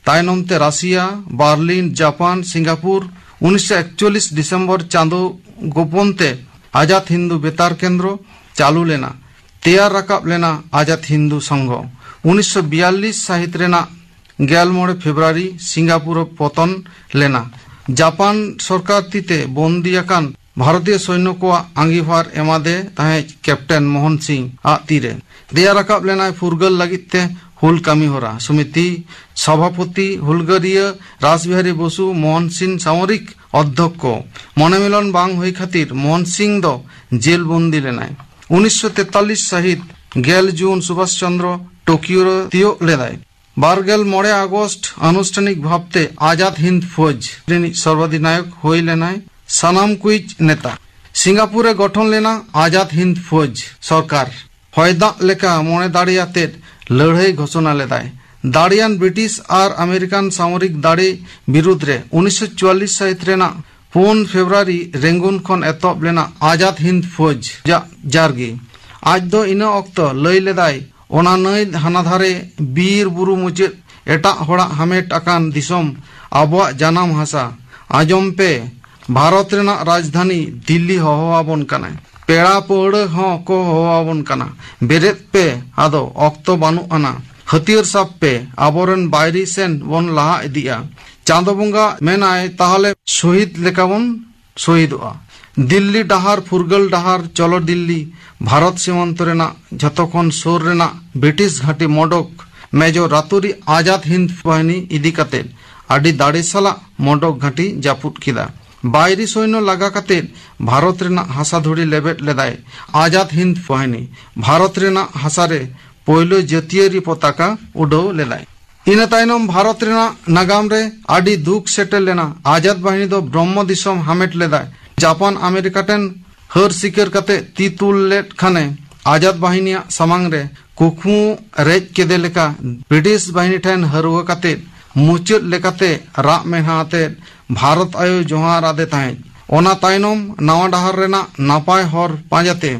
ᱛᱟᱭᱱᱚᱢ ᱛᱮ ᱨᱟᱥᱤᱭᱟ, ᱵᱟᱨᱞᱤᱱ, ᱡᱟᱯᱟᱱ, ᱥᱤᱝᱜᱟᱯᱩᱨ᱾ ᱩᱱᱤᱥᱥᱚ ᱮᱠᱪᱚᱞᱞᱤᱥ ᱰᱤᱥᱮᱢᱵᱚᱨ ᱪᱟᱸᱫᱚ ᱜᱳᱯᱚᱱ ᱛᱮ ᱟᱡᱟᱫ ᱦᱤᱱᱫᱩ ᱵᱮᱛᱟᱨ ᱠᱮᱱᱫᱨᱚ ᱪᱟᱹᱞᱩ ᱞᱮᱱᱟ᱾ ᱛᱮᱭᱟᱨ ᱨᱟᱠᱟᱵ ᱞᱮᱱᱟ ᱟᱡᱟᱫ ᱦᱤᱱᱫᱩ ᱥᱚᱝᱜᱷᱚ᱾ ᱩᱱᱤᱥᱥᱚ ᱵᱤᱭᱟᱞᱞᱤᱥ ᱥᱟᱹᱦᱤᱛ ᱨᱮᱱᱟᱜ ᱜᱮᱞ ᱢᱚᱬᱮ ᱯᱷᱮᱵᱽᱨᱩᱣᱟᱨᱤ ᱥᱤᱝᱜᱟᱯᱩᱨ ᱯᱚᱛᱚᱱ ᱞᱮᱱᱟ᱾ ᱡᱟᱯᱟᱱ ᱥᱚᱨᱠᱟᱨ ᱛᱤᱛᱮ ᱵᱚᱱᱫᱤ ᱟᱠᱟᱱ ᱵᱷᱟᱨᱚᱛᱤᱭᱚ ᱥᱚᱭᱱᱚ ᱠᱚᱣᱟᱜ ᱟᱸᱜᱤᱵᱷᱟᱨ ᱮᱢᱟᱫᱮ ᱛᱟᱦᱮᱸᱫ ᱠᱮᱯᱴᱮᱱ ᱢᱳᱦᱚᱱ ᱥᱤᱝ ᱟᱜ ᱛᱤᱨᱮ᱾ ᱛᱮᱭᱟᱨ ᱨᱟᱠᱟᱵ ᱞᱮᱱᱟᱭ ᱯᱷᱩᱨᱜᱟᱹᱞ ᱞᱟᱹᱜᱤᱫ ᱛᱮ ᱦᱩᱞ ᱠᱟᱹᱢᱤ ᱦᱚᱨᱟ ᱥᱚᱢᱤᱛᱤ ᱥᱚᱵᱷᱟᱯᱚᱛᱤ ᱦᱩᱞᱜᱟᱹᱨᱤᱭᱟᱹ ᱨᱟᱥ ᱵᱤᱦᱟᱨᱤ ᱵᱚᱥᱩ, ᱢᱳᱦᱚᱱ ᱥᱤᱝ ᱥᱟᱢᱚᱨᱤᱠ ᱚᱫᱽᱫᱷᱚᱠᱠᱚ᱾ ᱢᱚᱱᱮ ᱢᱤᱞᱚᱱ ᱵᱟᱝ ᱦᱩᱭ ᱠᱷᱟᱹᱛᱤᱨ ᱢᱳᱦᱚᱱ ᱥᱤᱝ ᱫᱚ ᱡᱮᱞ ᱵᱚᱱᱫᱤ ᱞᱮᱱᱟᱭ᱾ ᱩᱱᱤᱥᱥᱚ ᱛᱮᱛᱟᱞᱞᱤᱥ ᱥᱟᱹᱦᱤᱛ ᱜᱮᱞ ᱡᱩᱱ ᱥᱩᱵᱷᱟᱥ ᱪᱚᱱᱫᱨᱚ ᱴᱳᱠᱤᱭᱳ ᱨᱮ ᱛᱤᱭᱳᱜ ᱞᱮᱫᱟᱭ᱾ ᱵᱟᱨᱜᱮᱞ ᱢᱚᱬᱮ ᱟᱜᱚᱥᱴ ᱟᱱᱩᱥᱴᱷᱟᱱᱤᱠ ᱵᱷᱟᱵᱽᱛᱮ ᱟᱡᱟᱫ ᱦᱤᱱᱫ ᱯᱷᱳᱡᱽ ᱨᱤᱱᱤᱡ ᱥᱚᱨᱵᱟᱫᱷᱤᱱᱟᱭᱚᱠ ᱦᱩᱭ ᱞᱮᱱᱟᱭ᱾ ᱥᱟᱱᱟᱢ ᱠᱩᱭᱤᱡ ᱱᱮᱛᱟ᱾ ᱥᱤᱝᱜᱟᱯᱩᱨ ᱨᱮ ᱜᱚᱴᱷᱚᱱ ᱞᱮᱱᱟ ᱟᱡᱟᱫ ᱦᱤᱱᱫ ᱯᱷᱳᱡᱽ ᱥᱚᱨᱠᱟᱨ᱾ ᱦᱚᱭ ᱫᱟᱜ ᱞᱮᱠᱟ ᱢᱚᱬᱮ ᱫᱟᱲᱮ ᱟᱛᱮᱫ ᱞᱟᱹᱲᱦᱟᱹᱭ ᱜᱷᱳᱥᱚᱱᱟ ᱞᱮᱫᱟᱭ᱾ ᱫᱟᱲᱮᱭᱟᱱ ᱵᱨᱤᱴᱤᱥ ᱟᱨ ᱟᱢᱮᱨᱤᱠᱟᱱ ᱥᱟᱢᱚᱨᱤᱠ ᱫᱟᱲᱮ ᱵᱤᱨᱩᱫᱽ ᱨᱮ ᱩᱱᱤᱥᱥᱚ ᱪᱩᱣᱟᱞᱞᱤᱥ ᱥᱟᱹᱦᱤᱛ ᱨᱮᱱᱟᱜ ᱯᱩᱱ ᱯᱷᱮᱵᱽᱨᱩᱣᱟᱨᱤ ᱨᱮᱝᱜᱩᱱ ᱠᱷᱚᱱ ᱮᱛᱚᱦᱚᱵ ᱞᱮᱱᱟ ᱟᱡᱟᱫ ᱦᱤᱱᱫ ᱯᱷᱳᱡᱽ ᱡᱟ-, ᱡᱟᱨᱜᱮ᱾ ᱟᱡ ᱫᱚ ᱤᱱᱟᱹ ᱚᱠᱛᱚ ᱞᱟᱹᱭ ᱞᱮᱫᱟᱭ, ᱚᱱᱟ ᱱᱟᱹᱭ ᱦᱟᱱᱟ ᱫᱷᱟᱨᱮ ᱵᱤᱨ ᱵᱩᱨᱩ ᱢᱩᱪᱟᱹᱫ ᱮᱴᱟᱜ ᱦᱚᱲᱟᱜ ᱦᱟᱢᱮᱴ ᱟᱠᱟᱱ ᱫᱤᱥᱚᱢ ᱟᱵᱚᱣᱟᱜ ᱡᱟᱱᱟᱢ ᱦᱟᱥᱟ᱾ ᱟᱸᱡᱚᱢ ᱯᱮ, ᱵᱷᱟᱨᱚᱛ ᱨᱮᱱᱟᱜ ᱨᱟᱡᱽᱫᱷᱟᱱᱤ ᱫᱤᱞᱞᱤ ᱦᱚᱦᱚ ᱟᱵᱚᱱ ᱠᱟᱱᱟᱭ᱾ ᱯᱮᱲᱟ ᱯᱟᱹᱲᱦᱟᱹ ᱦᱚᱸ ᱠᱚ ᱦᱚᱦᱚ ᱟᱵᱚᱱ ᱠᱟᱱᱟ᱾ ᱵᱮᱨᱮᱫ ᱯᱮ, ᱟᱫᱚ ᱚᱠᱛᱚ ᱵᱟᱹᱱᱩᱜ ᱟᱱᱟ᱾ ᱦᱟᱹᱛᱭᱟᱹᱨ ᱥᱟᱵ ᱯᱮ, ᱟᱵᱚᱨᱮᱱ ᱵᱟᱹᱭᱨᱤ ᱥᱮᱱ ᱵᱚᱱ ᱞᱟᱦᱟ ᱤᱫᱤᱜᱼᱟ᱾ ᱪᱟᱸᱫᱚ ᱵᱚᱸᱜᱟ ᱢᱮᱱᱟᱭ, ᱛᱟᱦᱚᱞᱮ ᱥᱚᱦᱤᱫ ᱞᱮᱠᱟᱵᱚᱱ ᱥᱚᱦᱤᱫᱚᱜᱼᱟ᱾ ᱫᱤᱞᱞᱤ ᱰᱟᱦᱟᱨ, ᱯᱷᱩᱨᱜᱟᱹᱞ ᱰᱟᱦᱟᱨ, ᱪᱚᱞᱚ ᱫᱤᱞᱞᱤ᱾ ᱵᱷᱟᱨᱚᱛ ᱥᱤᱢᱟᱱᱛᱚ ᱨᱮᱱᱟᱜ ᱡᱷᱚᱛᱚ ᱠᱷᱚᱱ ᱥᱩᱨ ᱨᱮᱱᱟᱜ ᱵᱨᱤᱴᱤᱥ ᱜᱷᱟᱹᱴᱤ ᱢᱚᱰᱚᱠ ᱢᱮᱡᱚᱨ ᱨᱟᱛᱩᱨᱤ ᱟᱡᱟᱫ ᱦᱤᱱᱫ ᱵᱟᱦᱤᱱᱤ ᱤᱫᱤ ᱠᱟᱛᱮ ᱟᱹᱰᱤ ᱫᱟᱲᱮ ᱥᱟᱞᱟᱜ ᱢᱚᱰᱚᱠ ᱜᱷᱟᱹᱴᱤ ᱡᱟᱹᱯᱩᱫ ᱠᱮᱫᱟ᱾ ᱵᱟᱭᱨᱤ ᱥᱚᱭᱱᱚ ᱞᱟᱜᱟ ᱠᱟᱛᱮ ᱵᱷᱟᱨᱚᱛ ᱨᱮᱱᱟᱜ ᱦᱟᱥᱟ ᱫᱷᱩᱲᱤ ᱞᱮᱵᱮᱫ ᱞᱮᱫᱟᱭ ᱟᱡᱟᱫ ᱦᱤᱱᱫ ᱵᱟᱦᱤᱱᱤ᱾ ᱵᱷᱟᱨᱚᱛ ᱨᱮᱱᱟᱜ ᱦᱟᱥᱟ ᱨᱮ ᱯᱳᱭᱞᱳ ᱡᱟᱹᱛᱤᱭᱟᱹᱨᱤ ᱯᱚᱛᱟᱠᱟ ᱩᱰᱟᱹᱣ ᱞᱮᱫᱟᱭ᱾ ᱤᱱᱟᱹ ᱛᱟᱭᱱᱚᱢ ᱵᱷᱟᱨᱚᱛ ᱨᱮᱱᱟᱜ ᱱᱟᱜᱟᱢ ᱨᱮ ᱟᱹᱰᱤ ᱫᱩᱠ ᱥᱮᱴᱮᱨ ᱞᱮᱱᱟ᱾ ᱟᱡᱟᱫ ᱵᱟᱦᱤᱱᱤ ᱫᱚ ᱵᱨᱚᱦᱢᱚ ᱫᱤᱥᱚᱢ ᱦᱟᱢᱮᱴ ᱞᱮᱫᱟᱭ᱾ ᱡᱟᱯᱟᱱ ᱟᱢᱮᱨᱤᱠᱟ ᱴᱷᱮᱱ ᱦᱟᱹᱨ ᱥᱤᱠᱟᱹᱨ ᱠᱟᱛᱮ ᱛᱤ ᱛᱩᱞ ᱞᱮᱫ ᱠᱷᱟᱱᱮ ᱟᱡᱟᱫ ᱵᱟᱦᱤᱱᱤᱭᱟᱜ ᱥᱟᱢᱟᱝ ᱨᱮ ᱠᱩᱠᱢᱩ ᱨᱮᱡ ᱠᱮᱫᱮ ᱞᱮᱠᱟ ᱵᱨᱤᱴᱤᱥ ᱵᱟᱦᱤᱱᱤ ᱴᱷᱮᱱ ᱦᱟᱹᱨᱣᱟᱹ ᱠᱟᱛᱮ ᱢᱩᱪᱟᱹᱫ ᱞᱮᱠᱟᱛᱮ ᱨᱟᱜ ᱢᱮᱦᱟ ᱟᱛᱮ ᱵᱷᱟᱨᱚᱛ ᱟᱭᱳ ᱡᱚᱦᱟᱨ ᱟᱫᱮ ᱛᱟᱦᱮᱸᱫ᱾ ᱚᱱᱟ ᱛᱟᱭᱱᱚᱢ ᱱᱟᱣᱟ ᱰᱟᱦᱟᱨ ᱨᱮᱱᱟᱜ ᱱᱟᱯᱟᱭ ᱦᱚᱨ ᱯᱟᱸᱡᱟᱛᱮ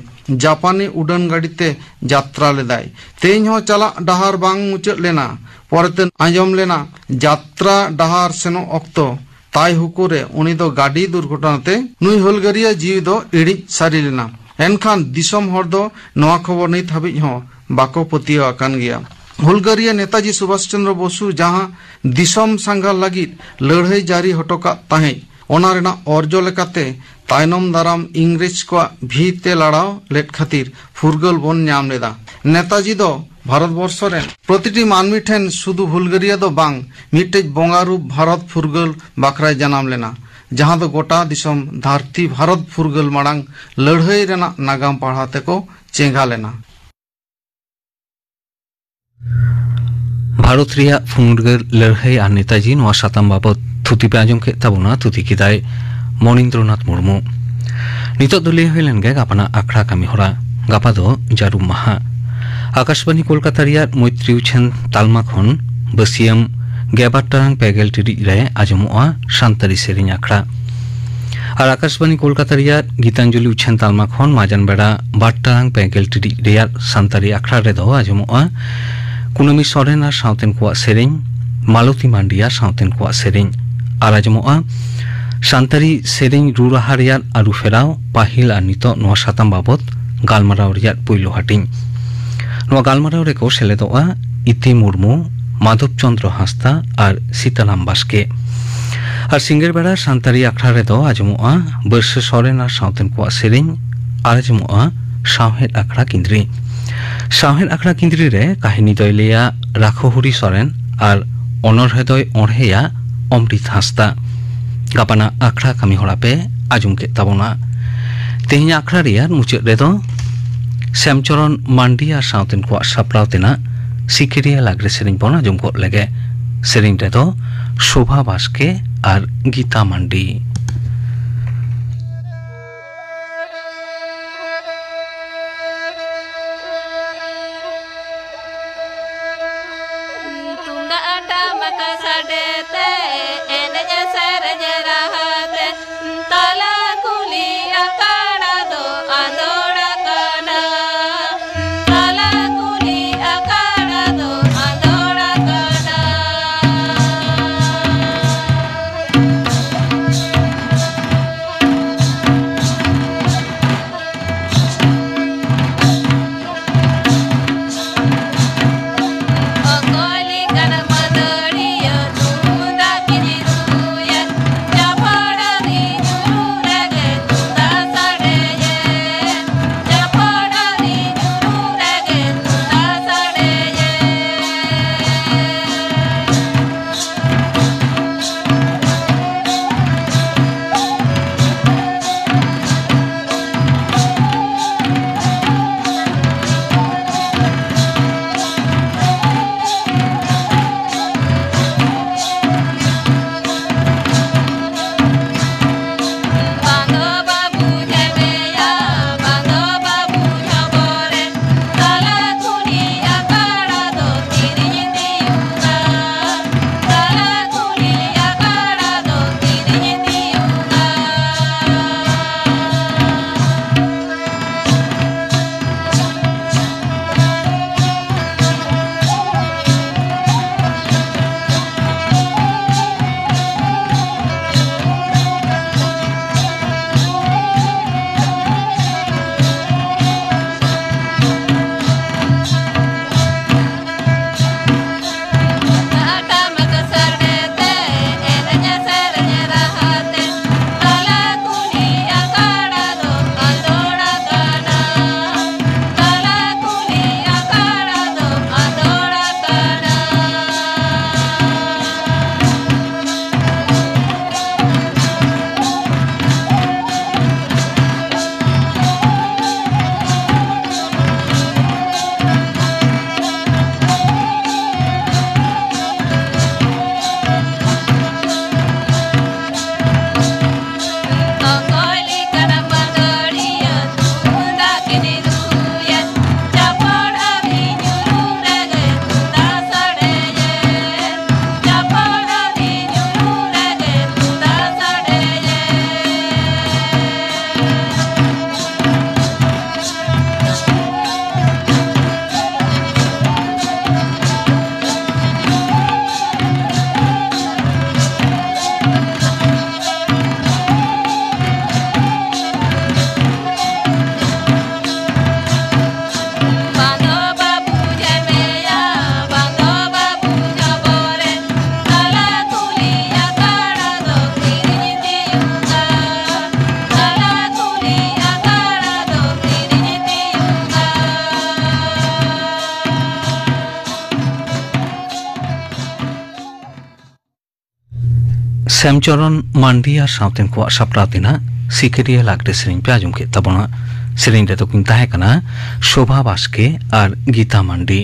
ᱡᱟᱯᱟᱱᱤ ᱩᱰᱟᱹᱱ ᱜᱟᱹᱰᱤ ᱛᱮ ᱡᱟᱛᱨᱟ ᱞᱮᱫᱟᱭ᱾ ᱛᱮᱦᱮᱧ ᱦᱚᱸ ᱪᱟᱞᱟᱜ ᱰᱟᱦᱟᱨ ᱵᱟᱝ ᱢᱩᱪᱟᱹᱫ ᱞᱮᱱᱟ᱾ ᱯᱚᱨᱮᱛᱮ ᱟᱸᱡᱚᱢ ᱞᱮᱱᱟ ᱡᱟᱛᱨᱟ ᱰᱟᱦᱟᱨ ᱥᱮᱱᱚᱜ ᱚᱠᱛᱚ ᱛᱟᱭ ᱦᱩᱠᱩ ᱨᱮ ᱩᱱᱤ ᱫᱚ ᱜᱟᱹᱰᱤ ᱫᱩᱨᱜᱷᱚᱴᱚᱱᱟ ᱛᱮ ᱱᱩᱭ ᱦᱩᱞᱜᱟᱹᱨᱤᱭᱟᱹ ᱡᱤᱣᱤ ᱫᱚ ᱤᱬᱤᱡ ᱥᱟᱹᱨᱤ ᱞᱮᱱᱟ᱾ ᱮᱱᱠᱷᱟᱱ ᱫᱤᱥᱚᱢ ᱦᱚᱲ ᱫᱚ ᱱᱚᱣᱟ ᱠᱷᱚᱵᱚᱨ ᱱᱤᱛ ᱦᱟᱹᱵᱤᱡ ᱦᱚᱸ ᱵᱟᱠᱚ ᱯᱟᱹᱛᱭᱟᱹᱣ ᱟᱠᱟᱱ ᱜᱮᱭᱟ᱾ ᱦᱩᱞᱜᱟᱹᱨᱤᱭᱟᱹ ᱱᱮᱛᱟᱡᱤ ᱥᱩᱵᱷᱟᱥ ᱪᱚᱱᱫᱨᱚ ᱵᱚᱥᱩ ᱡᱟᱦᱟᱸ ᱫᱤᱥᱚᱢ ᱥᱟᱸᱜᱷᱟᱨ ᱞᱟᱹᱜᱤᱫ ᱞᱟᱹᱲᱦᱟᱹᱭ ᱡᱟᱹᱨᱤ ᱦᱚᱴᱚ ᱠᱟᱜ ᱛᱟᱦᱮᱸᱫ, ᱚᱱᱟ ᱨᱮᱱᱟᱜ ᱚᱨᱡᱚ ᱞᱮᱠᱟᱛᱮ ᱛᱟᱭᱱᱚᱢ ᱫᱟᱨᱟᱢ ᱤᱝᱨᱮᱡᱽ ᱠᱚᱣᱟᱜ ᱵᱷᱤᱛ ᱮ ᱞᱟᱲᱟᱣ ᱞᱮᱫ ᱠᱷᱟᱹᱛᱤᱨ ᱯᱷᱩᱨᱜᱟᱹᱞ ᱵᱚᱱ ᱧᱟᱢ ᱞᱮᱫᱟ᱾ ᱱᱮᱛᱟᱡᱤ ᱫᱚ ᱵᱷᱟᱨᱚᱛ ᱵᱚᱨᱥᱚ ᱨᱮᱱ ᱯᱨᱚᱛᱤᱴᱤ ᱢᱟᱹᱱᱢᱤ ᱴᱷᱮᱱ ᱥᱩᱫᱷᱩ ᱦᱩᱞᱜᱟᱹᱨᱤᱭᱟᱹ ᱫᱚ ᱵᱟᱝ, ᱢᱤᱫᱴᱮᱡ ᱵᱚᱸᱜᱟ ᱨᱩᱯ ᱵᱷᱟᱨᱚᱛ ᱯᱷᱩᱨᱜᱟᱹᱞ ᱵᱟᱠᱷᱨᱟᱭ ᱡᱟᱱᱟᱢ ᱞᱮᱱᱟ, ᱡᱟᱦᱟᱸ ᱫᱚ ᱜᱚᱴᱟ ᱫᱤᱥᱚᱢ ᱫᱷᱟᱹᱨᱛᱤ ᱵᱷᱟᱨᱚᱛ ᱯᱷᱩᱨᱜᱟᱹᱞ ᱢᱟᱲᱟᱝ ᱞᱟᱹᱲᱦᱟᱹᱭ ᱨᱮᱱᱟᱜ ᱱᱟᱜᱟᱢ ᱯᱟᱲᱦᱟᱣ ᱛᱮᱠᱚ ᱪᱮᱸᱜᱷᱟ ᱞᱮᱱᱟ᱾ ᱵᱷᱟᱨᱚᱛ ᱨᱮᱭᱟᱜ ᱯᱷᱩᱨᱜᱟᱹᱞ ᱞᱟᱹᱲᱦᱟᱹᱭ ᱟᱨ ᱱᱮᱛᱟᱡᱤ, ᱱᱚᱣᱟ ᱥᱟᱛᱟᱢ ᱵᱟᱵᱚᱛ ᱛᱷᱩᱛᱤ ᱯᱮ ᱟᱸᱡᱚᱢ ᱠᱮᱫ ᱛᱟᱵᱚᱱᱟ᱾ ᱛᱷᱩᱛᱤ ᱠᱮᱫᱟᱭ ᱢᱚᱱᱤᱱᱫᱨᱚᱱᱟᱛᱷ ᱢᱩᱨᱢᱩ᱾ ᱱᱤᱛᱚᱜ ᱫᱚ ᱞᱟᱹᱭ ᱦᱩᱭ ᱞᱮᱱ ᱜᱮ ᱜᱟᱯᱟᱱᱟᱜ ᱟᱠᱷᱲᱟ ᱠᱟᱹᱢᱤ ᱦᱚᱨᱟ᱾ ᱜᱟᱯᱟ ᱫᱚ ᱡᱟᱹᱨᱩᱢ ᱢᱟᱦᱟ᱾ ᱟᱠᱟᱥᱵᱟᱱᱤ ᱠᱳᱞᱠᱟᱛᱟ ᱨᱮᱭᱟᱜ ᱢᱳᱭᱛᱨᱤ ᱩᱪᱷᱟᱹᱱ ᱛᱟᱞᱢᱟ ᱠᱷᱚᱱ ᱵᱟᱹᱥᱤᱭᱟᱹᱢ ᱜᱮᱞᱵᱟᱨ ᱴᱟᱲᱟᱝ ᱯᱮ ᱜᱮᱞ ᱴᱤᱲᱤᱡ ᱨᱮ ᱟᱸᱡᱚᱢᱚᱜᱼᱟ ᱥᱟᱱᱛᱟᱲᱤ ᱥᱮᱨᱮᱧ ᱟᱠᱷᱲᱟ᱾ ᱟᱨ ᱟᱠᱟᱥᱵᱟᱱᱤ ᱠᱳᱞᱠᱟᱛᱟ ᱨᱮᱭᱟᱜ ᱜᱤᱛᱟᱧᱡᱚᱞᱤ ᱩᱪᱷᱟᱹᱱ ᱛᱟᱞᱢᱟ ᱠᱷᱚᱱ ᱢᱟᱡᱟᱱ ᱵᱮᱲᱟ ᱵᱟᱨ ᱴᱟᱲᱟᱝ ᱯᱮ ᱜᱮᱞ ᱴᱤᱲᱤᱡ ᱨᱮᱭᱟᱜ ᱥᱟᱱᱛᱟᱲᱤ ᱟᱠᱷᱲᱟ ᱨᱮᱫᱚ ᱟᱸᱡᱚᱢᱚᱜᱼᱟ ᱠᱩᱱᱟᱹᱢᱤ ᱥᱚᱨᱮᱱ ᱟᱨ ᱥᱟᱶᱛᱮᱱ ᱠᱚᱣᱟᱜ ᱥᱮᱨᱮᱧ, ᱢᱟᱞᱚᱛᱤ ᱢᱟᱱᱰᱤ ᱟᱨ ᱥᱟᱶᱛᱮᱱ ᱠᱚᱣᱟᱜ ᱥᱮᱨᱮᱧ᱾ ᱟᱨ ᱟᱸᱡᱚᱢᱚᱜᱼᱟ ᱥᱟᱱᱛᱟᱲᱤ ᱥᱮᱨᱮᱧ ᱨᱩ ᱨᱟᱦᱟ ᱨᱮᱭᱟᱜ ᱟᱹᱨᱩ ᱯᱷᱮᱨᱟᱣ, ᱯᱟᱹᱦᱤᱞ ᱟᱨ ᱱᱤᱛᱚᱜ, ᱱᱚᱣᱟ ᱥᱟᱛᱟᱢ ᱵᱟᱵᱚᱛ ᱜᱟᱞᱢᱟᱨᱟᱣ ᱨᱮᱭᱟᱜ ᱯᱩᱭᱞᱩ ᱦᱟᱹᱴᱤᱧ᱾ ᱱᱚᱣᱟ ᱜᱟᱞᱢᱟᱨᱟᱣ ᱨᱮᱠᱚ ᱥᱮᱞᱮᱫᱚᱜᱼᱟ ᱤᱛᱤ ᱢᱩᱨᱢᱩ, ᱢᱟᱫᱷᱚᱵ ᱪᱚᱸᱫᱽᱨᱚ ᱦᱟᱸᱥᱫᱟ ᱟᱨ ᱥᱤᱛᱟᱨᱟᱢ ᱵᱟᱥᱠᱮ᱾ ᱟᱨ ᱥᱤᱸᱜᱟᱹᱲ ᱵᱮᱲᱟ ᱥᱟᱱᱛᱟᱲᱤ ᱟᱠᱷᱲᱟ ᱨᱮᱫᱚ ᱟᱸᱡᱚᱢᱚᱜᱼᱟ ᱵᱟᱹᱨᱥᱟᱹ ᱥᱚᱨᱮᱱ ᱟᱨ ᱥᱟᱶᱛᱮᱱ ᱠᱚᱣᱟᱜ ᱥᱮᱨᱮᱧ, ᱟᱨ ᱟᱸᱡᱚᱢᱚᱜᱼᱟ ᱥᱟᱶᱦᱮᱫ ᱟᱠᱷᱲᱟ ᱠᱤᱸᱫᱽᱨᱤ᱾ ᱥᱟᱶᱦᱮᱫ ᱟᱠᱷᱲᱟ ᱠᱤᱸᱫᱽᱨᱤ ᱨᱮ ᱠᱟᱹᱦᱱᱤ ᱫᱚᱭ ᱞᱟᱹᱭᱟ ᱨᱟᱠᱷᱚᱦᱩᱨᱤ ᱥᱚᱨᱮᱱ ᱟᱨ ᱚᱱᱚᱬᱦᱮ ᱫᱚᱭ ᱚᱬᱦᱮᱭᱟ ᱚᱢᱨᱤᱛ ᱦᱟᱸᱥᱫᱟ᱾ ᱜᱟᱯᱟᱱᱟᱜ ᱟᱠᱷᱲᱟ ᱠᱟᱹᱢᱤ ᱦᱚᱨᱟ ᱯᱮ ᱟᱸᱡᱚᱢ ᱠᱮᱫ ᱛᱟᱵᱚᱱᱟ᱾ ᱛᱮᱦᱮᱧᱟᱜ ᱟᱠᱷᱲᱟ ᱨᱮᱭᱟᱜ ᱢᱩᱪᱟᱹᱫ ᱨᱮᱫᱚ ᱥᱮᱢᱪᱚᱨᱚᱱ ᱢᱟᱱᱰᱤ ᱟᱨ ᱥᱟᱶᱛᱮᱱ ᱠᱚᱣᱟᱜ ᱥᱟᱯᱲᱟᱣ ᱛᱮᱱᱟᱜ ᱥᱤᱠᱟᱹᱨᱤᱭᱟᱹ ᱞᱟᱜᱽᱲᱮ ᱥᱮᱨᱮᱧ ᱵᱚᱱ ᱟᱸᱡᱚᱢ ᱜᱚᱫ ᱞᱮᱜᱮ᱾ ᱥᱮᱨᱮᱧ ᱨᱮᱫᱚ ᱥᱳᱵᱷᱟ ᱵᱟᱥᱠᱮ ᱟᱨ ᱜᱤᱛᱟ ᱢᱟᱱᱰᱤ᱾ ᱛᱩᱢᱫᱟᱜ ᱴᱟᱢᱟᱠ ᱥᱟᱰᱮ ᱛᱮ, ᱮᱱᱮᱡ ᱥᱮᱨᱮᱧ ᱨᱟᱦᱟ ᱛᱮ, ᱛᱟᱞᱟ ᱠᱩᱞᱦᱤ ᱟᱠᱷᱲᱟ ᱫᱚ ᱟᱸᱫᱳᱲ ᱟᱠᱟᱱᱟ᱾ ᱛᱟᱞᱟ ᱠᱩᱞᱦᱤ ᱟᱠᱷᱲᱟ ᱫᱚ ᱟᱸᱫᱳᱲ ᱟᱠᱟᱱᱟ᱾ ᱥᱮᱢᱪᱚᱨᱚᱱ ᱢᱟᱱᱰᱤ ᱟᱨ ᱥᱟᱶᱛᱮᱱ ᱠᱚᱣᱟᱜ ᱥᱟᱯᱲᱟᱣ ᱛᱮᱱᱟᱜ ᱥᱤᱠᱟᱹᱨᱤᱭᱟᱹ ᱞᱟᱜᱽᱲᱮ ᱥᱮᱨᱮᱧ ᱯᱮ ᱟᱸᱡᱚᱢ ᱠᱮᱫ ᱛᱟᱵᱚᱱᱟ᱾ ᱥᱮᱨᱮᱧ ᱨᱮᱫᱚ ᱠᱤᱱ ᱛᱟᱦᱮᱸ ᱠᱟᱱᱟ ᱥᱳᱵᱷᱟ ᱵᱟᱥᱠᱮ ᱟᱨ ᱜᱤᱛᱟ ᱢᱟᱱᱰᱤ᱾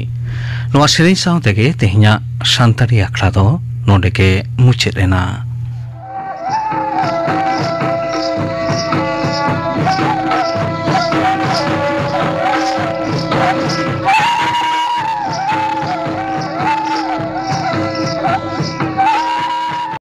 ᱱᱚᱣᱟ ᱥᱮᱨᱮᱧ ᱥᱟᱶ ᱛᱮᱜᱮ ᱛᱮᱦᱮᱧᱟᱜ ᱥᱟᱱᱛᱟᱲᱤ ᱟᱠᱷᱲᱟ ᱫᱚ ᱱᱚᱰᱮ ᱜᱮ ᱢᱩᱪᱟᱹᱫ ᱮᱱᱟ᱾